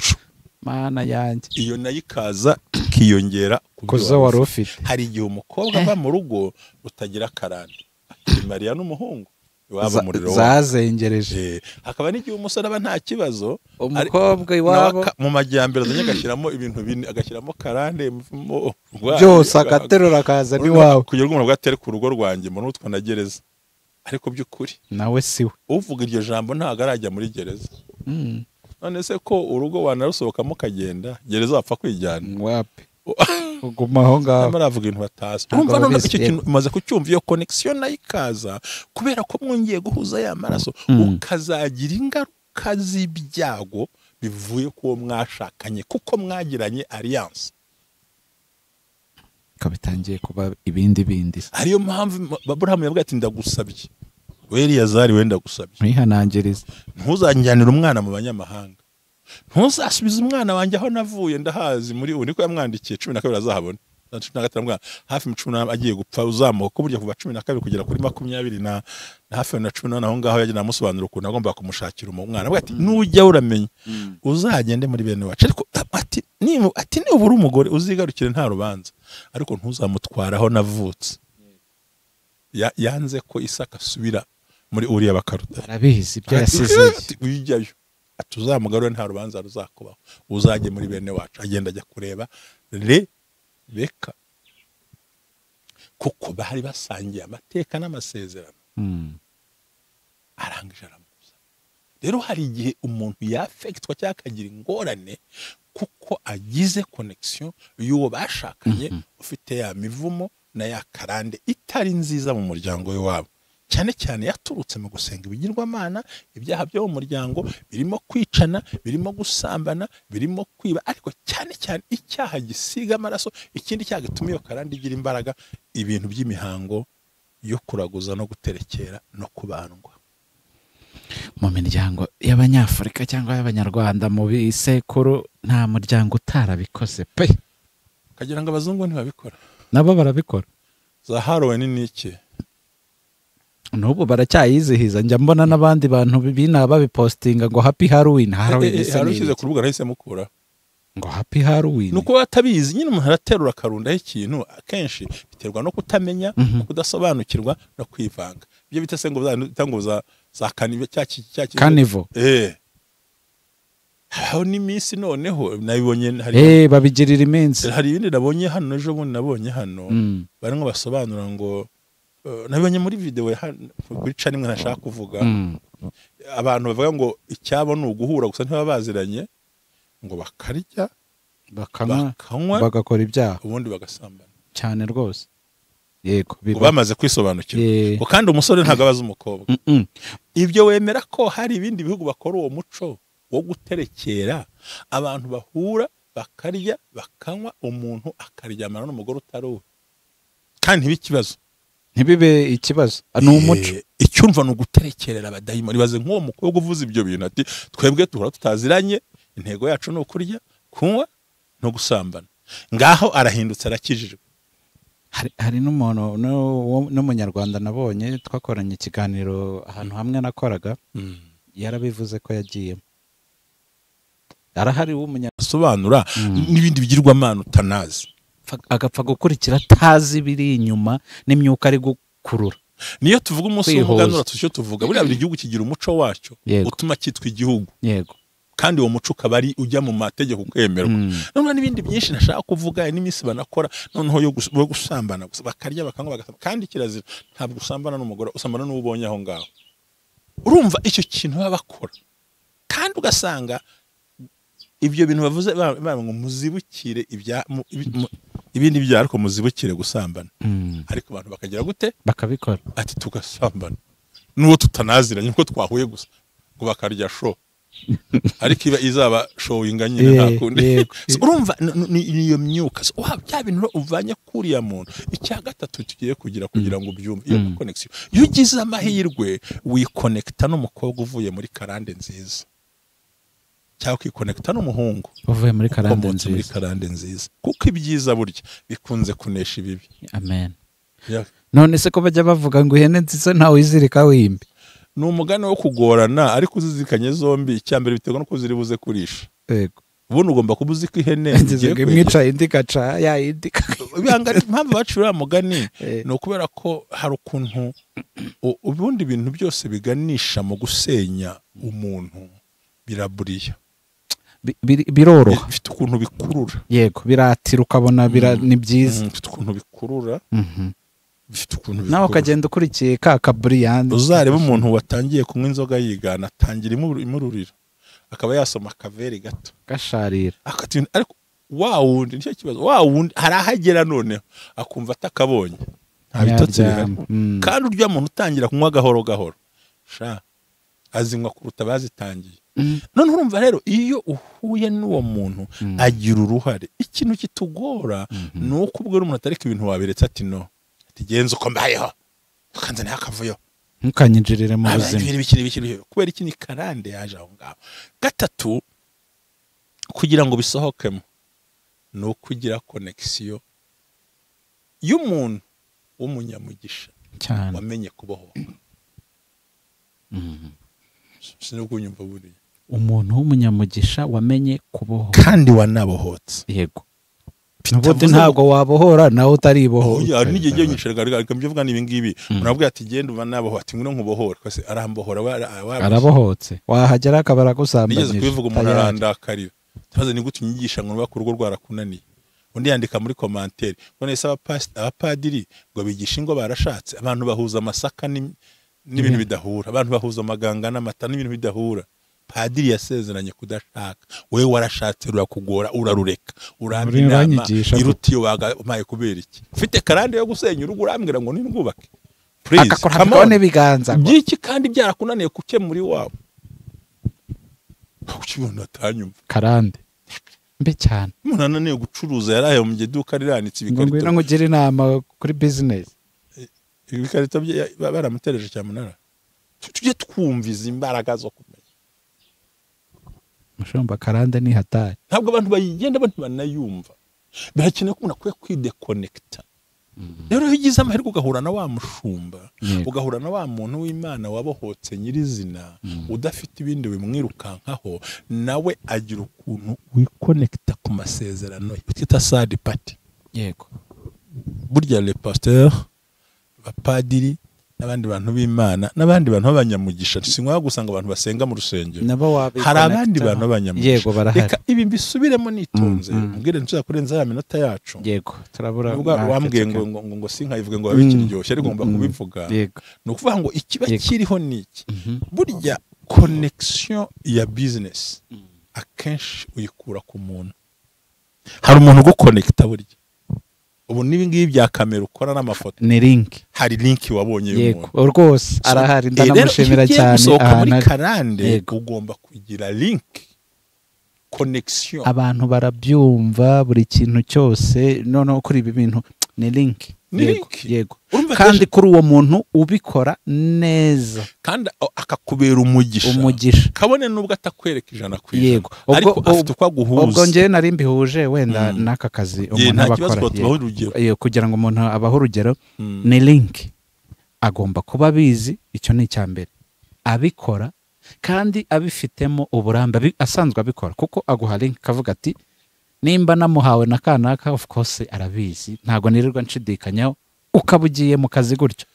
Mana yanjye. Iyo nayo ikaza ikiyongera kuzo wari ufite. Hari igihe umukobwa ava mu rugo utagira karande, akimariya n'umuhungu iwabo umuriro zazengereje. Hakaba n'igihe umusore aba nta kibazo, umukobwa iwabo mu majyambere azanye agashyiramo ibintu bine, agashyiramo karande byose, agaterura akaza n'iwabo kugira ngo umuntu atere ku rugo rwanjye mbona utwa na gereza. Ariko by'ukuri nawe siwe uvuga iryo jambo ntago arajya muri gereza. None se ko urugo wanarusohokamo ukagenda, gereza wapfa kwijyana? Wapi, uguma aho ngaho. Baravuga ibintu batazi. Urumva none icyo kintu umaze kucyumva, iyo connection nayo ikaza kubera ko mwongeye guhuza ya maraso, ukazagira ingaruka z'ibyago bivuye ku mwashakanye kuko mwagiranye alliance. Kabitangiye kuba ibindi bindi. Ariyo mpamvu Aburahamu yavuga ati ndagusabye, we Eliyazari wenda gusabye, ntihanangirize, ntuzanjyanire umwana mu banyamahanga, ntuzasubize umwana wanjye aho navuye ndahazi. Muri ubu niko yamwandikiye 12 azahabona 15 hafi mu 18 agiye gupfa, uzamuka burya kuva 12 kugera kuri 20 na hafi na 18 aho ngaho yaje namusobanura ukuntu agomba kumushakira umwana. Avuga ati nujya uramenya uzagende muri bene wacu, ariko ati nibura umugore uzigarukire nta rubanza, ariko ntuzamutwara aho navutse. Yanze ko Isaka asubira muri uriya bakaruta. Arabizi ibyo yasize. Ujyayo atuzamugarure nta rubanza ruzakubaho, uzajye muri bene wacu. Agenda ajya kureba Rebeka kuko bari basangiye amateka n'amasezerano. Arangije aramuza. Rero hari igihe umuntu yafektwa cyangwa akagira ingorane kuko agize connection y'uwo bashakanye ufite ya mivumo na ya karande itari nziza mu muryango we wabo. Cyane cyane yaturutse mu gusenga ibigirwamana, ibyaha byo mu muryango birimo kwicana, birimo gusambana, birimo kwiba, ariko cyane cyane icyaha gisiga amaraso. Ikindi cyaha gituma iyo karande igira imbaraga, ibintu by'imihango yo kuraguza no guterekera no kubandwa. Mu miryango y'Abanyafurika cyangwa y'Abanyarwanda mu bisekuru nta muryango utarabikoze pe. Kagira ngo abazungu ntibabikora, nabo barabikora. Za Halloween ni iki? N'ubu baracyayizihiza, njya mbona n'abandi bantu bina babipostinga ngo happy Halloween. Halloween se ku rubuga nahise mukura ngo happy Halloween. Nuko batabizi nyine, umuntu araterura akarundaho ikintu, akenshi biterwa no kutamenya, kudasobanukirwa no kwivanga. Ibyo bita se ngo za kanivo, cya kanivo. Aho ni iminsi noneho nabibonye hari babigirira iminsi. Hari ibindi nabonye hano ejo bundi, nabonye hano barimo basobanura ngo nabibonye muri video kuri channel imwe ntashaka kuvuga. Abantu bavuga ngo icyabo ni uguhura gusa ntibaba baziranye, ngo bakarya bakanywa bagakora ibyaha ubundi bagasambana cyane rwose. Yego, bamaze kwisobanukirwa. Ngo kandi umusore ntago abaza umukobwa. Ibyo wemera ko hari ibindi bihugu bakora uwo muco wo guterekera, abantu bahura bakarya bakanywa, umuntu akaryamana n'umugore utari uwe kandi ntibikibazo, ntibibe ikibazo. Ni umuco. Icyumva ni uguterekerera abadayimoni. Baze nk'uwo mukobwa uvuze ibyo bintu ati twebwe duhora tutaziranye, intego yacu ni ukurya, kunywa no gusambana. Ngaho arahindutse arakijijwe. Hari n'umuntu n'umunyarwanda nabonye twakoranye ikiganiro ahantu hamwe nakoraga, yarabivuze ko yagiyemo. Arahari w'umunyasobanura n'ibindi bigirwamana utanazi, agapfa gukurikira atazi biri inyuma n'imyuka ari gukurura. Niyo tuvuga umunsi w'umuganura tucyo tuvuga buriya buri gihugu kigira umuco wacyo utuma cyitwa igihugu. Yego. Kandi uwo muco ukaba ari ujya mu mategeko ukemerwa. None n'ibindi byinshi nashaka kuvuga n'iminsi banakora noneho yo gusambana gusa, bakarya bakanywa bagasambana. Kandi kirazira, ntabwo usambana n'umugore, usambana n'uwo ubonye aho ngaho. Urumva icyo kintu baba bakora, kandi ugasanga ibyo bintu bavuze ngo muzibukire ibindi byaha ariko muzibukire gusambana. Ariko abantu bakagira gute? Bakabikora. Ati tugasambana n'uwo tutanaziranye kuko twahuye gusa, ngo bakarya show. Ariko iba izaba showinga nyine nta kundi. Urumva niyo myuka bya bintu uvanye kuriya muntu. Icya gatatu tugiye kugira ngo ubyumve iyo connection. Iyo ugize amahirwe wikonekta n'umukobwa uvuye muri karande nziza, cyangwa ukikonekta n'umuhungu uvuye muri karande nziza, muri karande nziza, kuko ibyiza burya bikunze kunesha ibibi. Amen. None se ko bajya bavuga ngo ihene nziza ntawe izirika wimbi? Ni umugani wo kugorana, ariko uzizikanye zombi. Icyambere biterwa no kuziribuze kurisha. Yego. Ubundi ugomba kuba uzi ko ihene imwica indi gaca ya indi. Ibanga impamvu bacura mugani ni ukubera ko hari ukuntu ubundi ibintu byose biganisha mu gusenya umuntu biraburiya. Biroroha. Bifite ukuntu bikurura. Yego, biratira ukabona ni byiza. Bifite ukuntu bikurura. Nawe ukagenda ukurikiye ka kaburiyandi. Uzareba umuntu watangiye kunywa inzoga yigana atangira imururira, akaba yasoma akaveri gato gasharira, ariko wa wundi nicyo kibazo, wa wundi harahagera noneho akumva atakabonye, nta bitotsi bihari. Kandi urya muntu utangira kunywa gahoro gahoro sha azinywa kuruta bazitangiye. None urumva rero iyo uhuye n'uwo muntu agira uruhare. Ikintu kitugora ni uko ubwo umuntu atareka ibintu waberetse ati no tigenze uko mbayeho ukanze ntakavuyo, ntukanyinjirire mu buzima, ibiki kubera iki ni karande yaje aho ngaho. Gatatu, kugira ngo bisohokemo ni ukugira connection y'umuntu w'umunyamugisha cyane wamenye kubohoka. Sinukunyumva buriya umuntu w'umunyamugisha wamenye kubohoka kandi wanabohotse. Yego. Nubundi ntabwo wabohora nawe utaribohora. Oya, n'igihe nyicara ariko mbivuga nibi ngibi. Murabwira ati genda uva naboho, ati ngwino nkubohora, kwese arambohora arabohotse. Wahagera akabara gusambanyije. Nigeze kubivuga umuntu arandakarira. Tabaze ni gute unyigisha ngo nubaka urugo rwarakunaniye. Undi yandika muri commentaire none se abapadiri ngo bigisha ingo barashatse, abantu bahuza amasaka n'ibintu bidahura, abantu bahuza amaganga n'amata n'ibintu bidahura. Padiri yasezeranye kudashaka, wewe warashatse rurakugora urarureka, uramba inama irutiyo wagaye kubera iki? Ufite karande yo gusenya urugo urambwira ngo nindwubake. Please, come on. Biganza byiki kandi byarakunaniye gukemura iwawe. Ukibona atanyumva karande mbe cyane. Umuntu ananiye gucuruza yaraye mu iduka riranitse ibikarito. Ngwino ngugire inama kuri business. Ibikarito baramutereje cyamunara. Tujye twumviza imbaraga zo kumenya. Mushumba karande ni hatari. Ntabwo abantu bayigenda abantu banayumva. Birakenewe ko umuntu akwiye kwidekonekta. Rero iyo ugize amahirwe ugahura na wa mushumba, ugahura na wa muntu w'Imana wabohotse nyirizina, udafite ibindi bimwirukankaho, nawe agira ukuntu wikonekita ku masezerano twita third party. Yego. Burya le pasteur, abapadiri n'abandi bantu b'Imana n'abandi bantu b'abanyamugisha, sinkwa gusanga abantu basenga mu rusengero, hari abandi bantu b'abanyamugisha. Reka ibi mbisubiremo nitonze, mbwire ntuza kurenza ya minota yacu. Yego, turabura. Wambwiye ngo ngo ngo sinkayivuge ngo babikiryoshye, ariko ngomba kubivuga. Ni ukuvuga ngo ikiba kiriho ni iki. Burya connection ya business akenshi uyikura ku muntu. Hari umuntu uguconnecta burya. Ubu nibi ngibi bya kamera ukora n'amafoto ni link, hari link wabonye y'umuntu. Yego rwose arahari, ndanamushimira cyane. Muri karande ugomba kugira link, connection. Abantu barabyumva buri kintu cyose, noneho kuri ibi bintu ni link. Yego, yego. Kandi kuri uwo muntu ubikora neza kandi akakubera umugisha, kabone nubwo atakwereka 100%. Yego, ariko afite uko aguhuza. Ubwo ngewe nari mbihuje wenda n'aka kazi umuntu abakora, yego, kugira ngo umuntu abahe urugero. Ni link agomba kuba abizi, icyo ni icya mbere, abikora kandi abifitemo uburambe, asanzwe abikora, kuko aguha link akavuga ati nimba namuhawe na kanaka, of course arabizi, ntago nirirwa nshidikanyaho. Ukaba ugiye mu kazi gutyo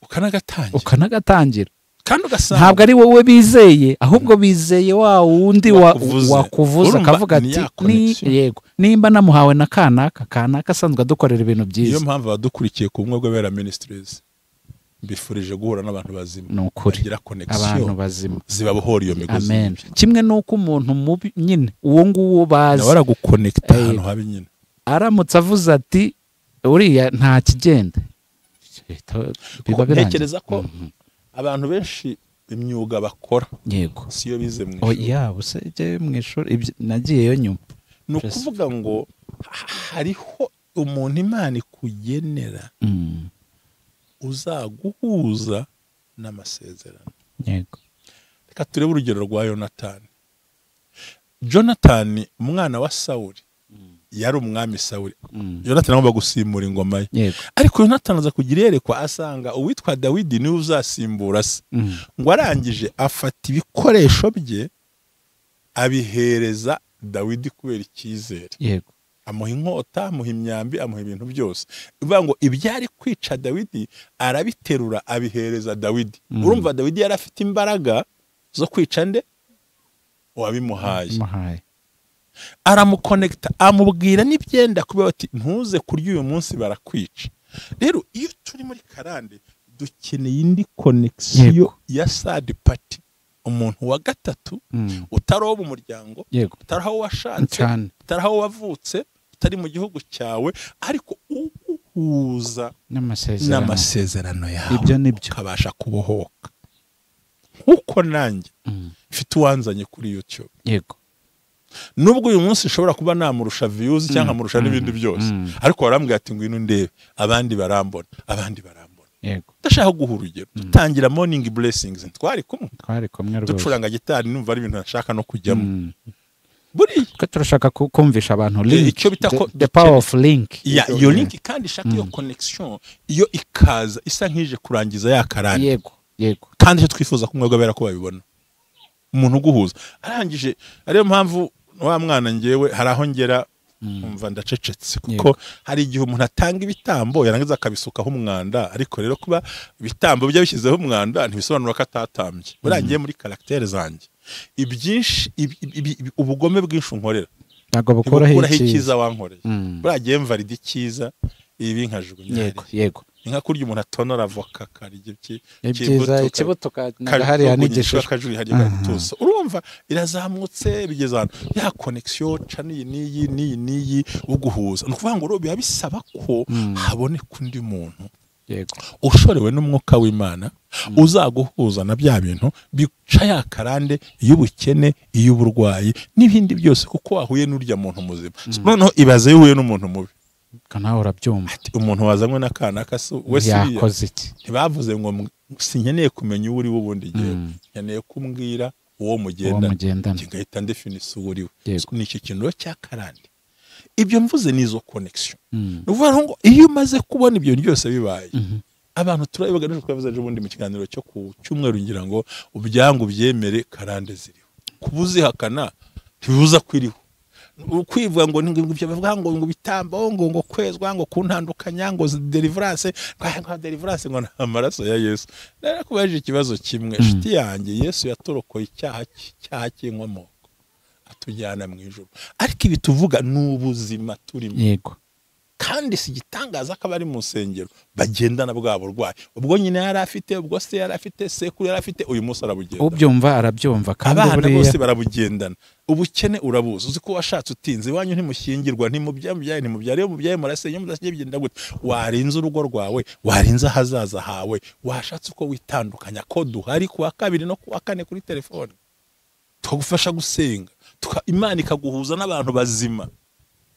ukanagatangira, kandi ugasanga ntabwo ari wowe bizeye, ahubwo bizeye wa wundi wakuvuza, akavuga ati yego nimba namuhawe na kanaka, kanaka asanzwe adukorera ibintu byiza. Niyo mpamvu abadukurikiye ku Bumwe bw'Abera Ministries mbifurije guhura n'abantu bazima, ni ukuri, abantu bazima zibabohora iyo migozi. Amen. Kimwe nuko umuntu mubi nyine uwo nguwo bazi nawe araguconnecta ahantu habi nyine, aramutse avuze ati uriya nta kigenda, biba birangiye. Ntekereza ko abantu benshi imyuga bakora, yego, siyo bize mu ishuri. Oya, buse mu ishuri nagiyeyo nyuma. Ni ukuvuga ngo hariho umuntu Imana ikugenera uzaguhuza n'amasezerano. Yego. Reka turebe urugero rwa Jonathan. Jonathan umwana wa Sawuli yari umwami Sawuli. Jonathan agomba gusimbura ingoma ye. Ariko Jonathan aza kugira iyerekwa asanga uwitwa Dawidi niwe uzasimbura se. Ngo arangije afata ibikoresho bye abihereza Dawidi kubera icyizere. Yego. Amuha inkota, amuha imyambi, amuha ibintu byose. Bivuga ngo ibyari kwica Dawidi arabiterura abihereza Dawidi. Urumva Dawidi yari afite imbaraga zo kwica nde? Wabimuhaye. Aramuconnecta, amubwira n'ibyenda kuba bati ntuze kurya uyu munsi barakwica. Rero iyo turi muri karande dukeneye indi connection ya third party, umuntu wa gatatu utaroba umuryango, utaraho washatse, utaraho wavutse, utari mu gihugu cyawe, ariko uguhuza n'amasezerano yawe, ibyo nibyo ukabasha kubohoka. Nkuko nanjye mfite uwanzanye kuri YouTube. Yego. Nubwo uyu munsi nshobora kuba namurusha views cyangwa nkamurusha n'ibindi byose, ariko warambwiye ati ngwino ndebe, abandi barambona, abandi barambona. Yego. Ndashaka guha urugero. Dutangira Morning Blessings twari kumwe rwose, ducuranga gitari, numva ari ibintu nashaka no kujyamo. Buri ko turashaka kumvisha abantu link, icyo bita ko the power of link. Iyo link kandi ishaka iyo connection, iyo ikaza isa nkije kurangiza ya karande. Yego, yego. Kandi icyo twifuza ko mwebwe bera ko babibona, umuntu uguhuza arangije. Ariyo mpamvu wa mwana ngewe hari aho ngera umva ndacecetse, kuko hari igihe umuntu atanga ibitambo yarangiza akabisukaho umwanda. Ariko rero kuba ibitambo bye bishyizeho umwanda ntibisobanura ko atatambye. Burangiye muri caractère zanjye ibyinshi, ubugome bwinshi unkorera ntabwo bukuraho icyiza wankoreye. Buragiye mvalide icyiza, ibi nkajugunya. Yego, yego. Inka kurya umuntu atonora avoka karya ikibuto hariya n'igishishwa hariya gatuza. Urumva irazamutse bigeze hano ya connection ca niyi niyi niyi niyi uguhuza. Ni ukuvuga ngo biba bisaba ko haboneka undi muntu, yego, ushorewe n'umwuka w'Imana uzaguhuza na bya bintu bica ya karande y'ubukene, iy'uburwayi n'ibindi byose, kuko wahuye n'urya muntu muzima. Noneho ibaze uhuye n'umuntu mubi, nawe urabyumva. Umuntu wazanywe n'akana we yakoze iki? Ntibavuze ngo sinkeneye kumenya uwo uri we ubundi gihe, nkeneye kumbwira uwo mugendana, kigahita ndefinisa uwo uri we. Ni iki kintu cya karande. Ibyo mvuze ni izo connection. Ni ukuvuga ngo iyo umaze kubona ibyo byose bibaye, abantu turabivuga n'ejo twavuze ejo bundi mu kiganiro cyo ku cyumweru, ngira ngo ubyangu byemere karande ziriho. Kubuzihakana ntibibuza kwiriho. Ukwivuga ngo ibyo bavuga ngo bitambo ngo kwezwa ngo kuntandukanya ngo deliverance, ngo deliverance ngo amaraso ya Yesu. Narakubaje ikibazo kimwe, inshuti yanjye, Yesu yatorokoye icyaha cy'inkomoko atujyana mu ijuru. Ariko ibi tuvuga ni ubuzima turimo. Yego. Kandi si igitangaza ko abari mu nsengero bagendana bwa burwayi. Ubwo nyina yari afite, ubwo se yari afite, sekuru yari afite, uyu munsi arabugenda. Ubyumva arabyumva kandi abana bose barabugendana. Ubukene urabuzi, uzi ko washatse utinze, iwanyu ntimushyingirwa, ntimubyaye, ntimubyare, iyo mubyaye murasenya, mudasenya bigenda gute? Warinze urugo rwawe, warinze ahazaza hawe, washatse uko witandukanya ko duhari kuwa kabiri no kuwa kane kuri telefone. Tukagufasha gusenga, Imana ikaguhuza n'abantu bazima,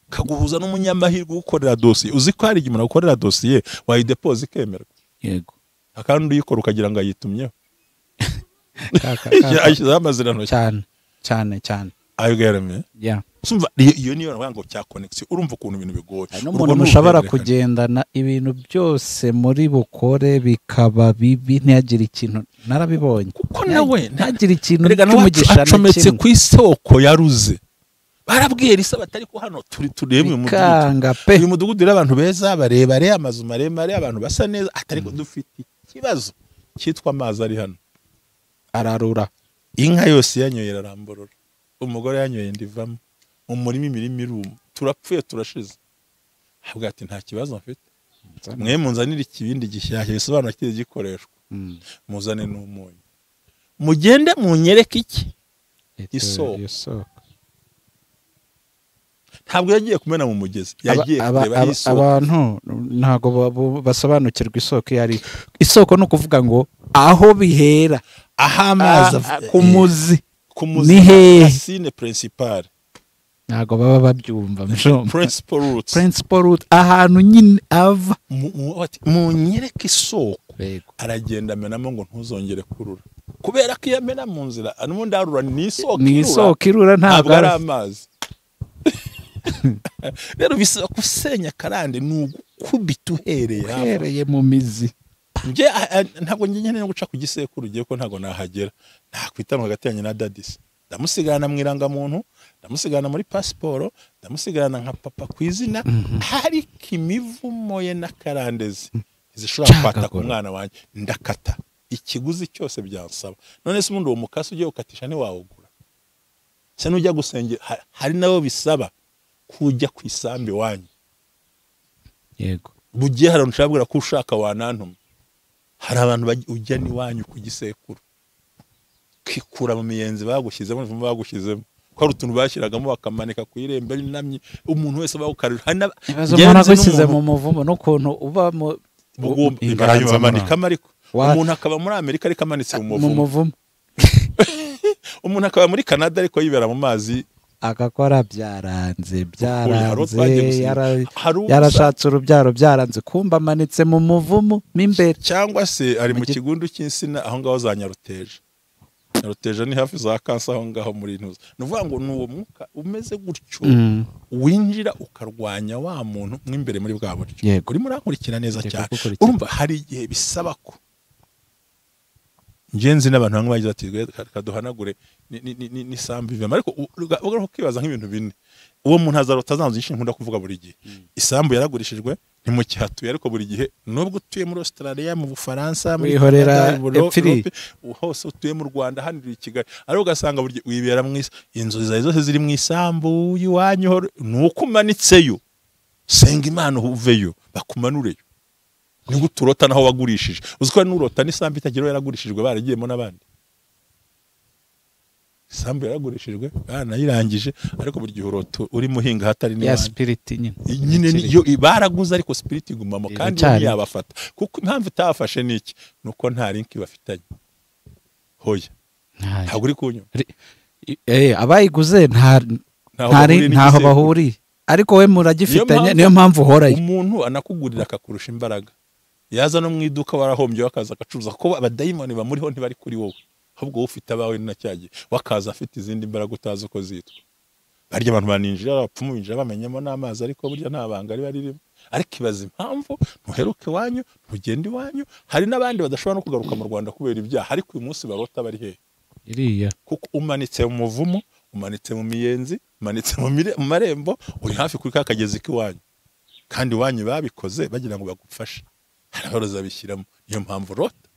kaguhuza n'umunyamahirwe ukorera dosiye. Uzi ko hari igihe umuntu akorera dosiye wayidepoza ikemerwa. Yego. Akandi uyikora ukagira ngo ayitumyeho. Ashyizeho amazirantoki. Cyane cyane cyane. Ayo garame. Yeah. Sumva iyo niyo navuga ngo cya connection, urumva ukuntu ibintu bigoye. N'umuntu mushobora kugendana ibintu byose muri bukore bikaba bibi, ntiyagire ikintu. Narabibonye. Kuko nawe ntagire ikintu cy'umugisha na acometse ku isoko yaruze. Barabwiye Elisa batari ko hano turi turebe uyu mudugudu. Uyu mudugudu uri abantu beza barebare, amazu maremare, abantu basa neza, atari ko dufite ikibazo cyitwa amazi ari hano. Ararura. Inka yose yanyoye iraramborora. Umugore yanyoye ndivamo. Umurima imirima iruma. Turapfuye turashize. Avuga ati nta kibazo mfite. Mwe munzanire ikibindi gishyashya bisobanura kiri gikoreshwa. Muzane n'umunyu. Mugende munyereke iki? Isoko. Ntabwo yagiye kumena mu mugezi, yagiye kureba isoko. Abantu ntago basobanukirwa isoko yari. Isoko no kuvuga ngo aho bihera, aha amazi ku muzi, ku muzi ni racine principale. Ntago baba babyumva. Principal roots. Principal root, ahantu nyine ava. Munyereke isoko. Aragenda amenamo ngo ntuzongere kurura. Kubera ko iyo amena mu nzira, n'ubundi arura ni isoko. Ni isoko irura, ntabwo ari amazi. Rero bisaba gusenya karande ni ugukubita uhereye mu mizi. Nje ntabwo ngiye no guca ku gisekuru ugiye ko ntabwo nahagera. Nakwitana hagati yanjye na Dadisi. Ndamusigana mu irangamuntu, ndamusigana muri pasiporo, ndamusigana nka papa ku izina, ariko imivumo ye na karandezi zishobora kwata ku mwana wanjye ndakata. Ikiguzi cyose byansaba. None se ubundi uwo mukasi ugiye gukatisha ntiwawugura. Se nujya gusengera hari nabo bisaba kujya ku isambi wanyu. Yego. Bugiye hari unshabwira ko ushaka wanantuma. Hari abantu ujya ni wanyu ku gisekuru. Kikura mu miyenzi bagushyizemo, bagushyizemo. Ko ari utuntu bashyiragamo bakamanika ku irembo rinamye, umuntu wese bagukarira. Ibibazo umuntu agushyize mu muvumo n'ukuntu uba mu bamanika ariko. Umuntu akaba muri Amerika ariko amanitse mu muvumo. Umuntu akaba muri Canada ariko yibera mu mazi. Agakora byaranze byaranze, yarashatse urubyaro byaranze, kumba amanitse mu muvumo m'imbere, cyangwa se ari mu kigundu cy'insina aho ngaho za Nyaruteja. Nyaruteja ni hafi za Kansa aho ngaho muri Ntuza. Ni ukuvuga ngo ni uwo mwuka umeze gutyo winjira ukarwanya wa muntu mw'imbere muri bwa buryo. Urimo urankurikira neza cyane. Urumva hari igihe bisaba ko ngenzi n'abantu bamwe bagize ati kaduhanagure ni sambu ivemo, ariko ugaruka ukibaza nk'ibintu bine. Uwo muntu azarota azanzu nyinshi nkunda kuvuga buri gihe. Isambu yaragurishijwe ntimukihatuye, ariko buri gihe nubwo utuye muri Australia, mu Bufaransa, muri Canada, hose utuye mu Rwanda, hano i Kigali, ariko ugasanga buri gihe wibera mu inzu zawe zose ziri mu isambu y'iwanyu, nuko umanitseyo senga Imana uveyo bakumanureyo. Ni guturota naho wagurishije. Uzi ko nurota n'isambu itagira yaragurishijwe baragiyemo n'abandi. Isambu yaragurishijwe baranayirangije, ariko buri gihe urota uri muhinga hatari n'abandi. Ya spirit nyine. Nyine niyo baraguze ariko spirit igumamo kandi ntiyabafata. Kuko impamvu itafashe niki? Nuko nta link bafitanye. Hoya. Ntabwo uri kunyuma. Abayiguze ntaho bahuriye. Ariko we muragifitanye, niyo mpamvu uhorayo. Umuntu anakugurira akakurusha imbaraga. Yaza no mu iduka warahombye wakaza agacuruza, ko abadayimoni bamuriho ntibari kuri wowe, ahubwo wowe ufite abawe na cyagiye wakaza afite izindi mbaraga utazi uko zitwa. Barya abantu baninjira, abapfumu binjira bamenyamo n'amazi, ariko burya nta banga riba ririmo. Ariko ibaza impamvu ntuheruke iwanyu, ntugende iwanyu. Hari n'abandi badashobora no kugaruka mu Rwanda kubera ibyaha, ariko uyu munsi barota bari hehe? Iriya. Kuko umanitse mu muvumo, umanitse mu miyenzi, umanitse mu marembo, uri hafi kuri ka kagezi k'iwanyu, kandi iwanyu babikoze bagira ngo bagufashe. Hari abarozi babishyiramo, niyo mpamvu urota.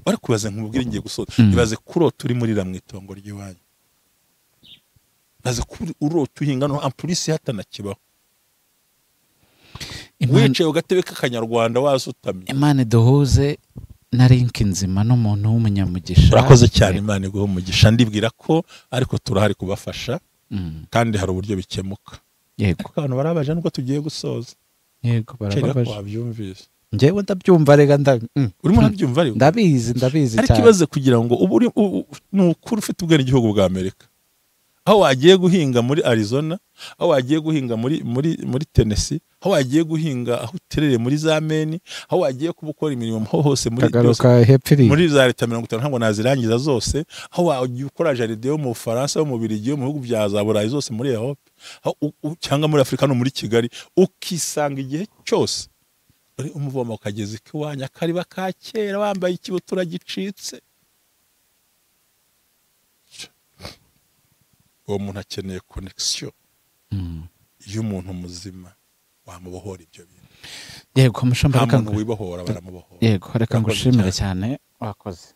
Ariko ibaze nkubwire, ngiye gusoza. Ibaze kurota uri murira mu itongo ry'iwanyu, ibaze urota uhinga no ampulisi hatanakibaho, wicaye ugatebe k'akanyarwanda wasutamye. Imana iduhuze na link nzima n'umuntu w'umunyamugisha. Urakoze cyane, Imana iguhe umugisha. Ndibwira ko ariko turahari kubafasha, kandi hari uburyo bikemuka. Yego. Ariko abantu barabaje nubwo tugiye gusoza. Yego, barababaje. Wabyumvise? Njyewe ndabyumva rega, urimo urabyumva ariko? Ndabizi cyane. Ariko ibaze kugira ngo ubu ni ukuri ufite ubwenegihugu bwa Amerika, aho wagiye guhinga muri Arizona, aho wagiye guhinga muri Tennessee, aho wagiye guhinga aho uterereye muri za Maine, aho wagiye kuba ukora imirimo hose muri muri za leta 50 ntabwo nazirangiza zose, aho wagiye ukora jardin yo mu Bufaransa, yo mu Bubiligi, yo mu bihugu bya za Burayi zose, muri Europe cyangwa muri Afurika no muri Kigali, ukisanga igihe cyose uri umuvoma ukageza ikiwanya akariba ka kera, wambaye ikibutura gicitse. Uwo muntu akeneye connection y'umuntu muzima wamubohora ibyo bintu. Yego, mushamba, reka ngo wibohora baramubohora. Yego, reka ngushimire cyane, wakoze.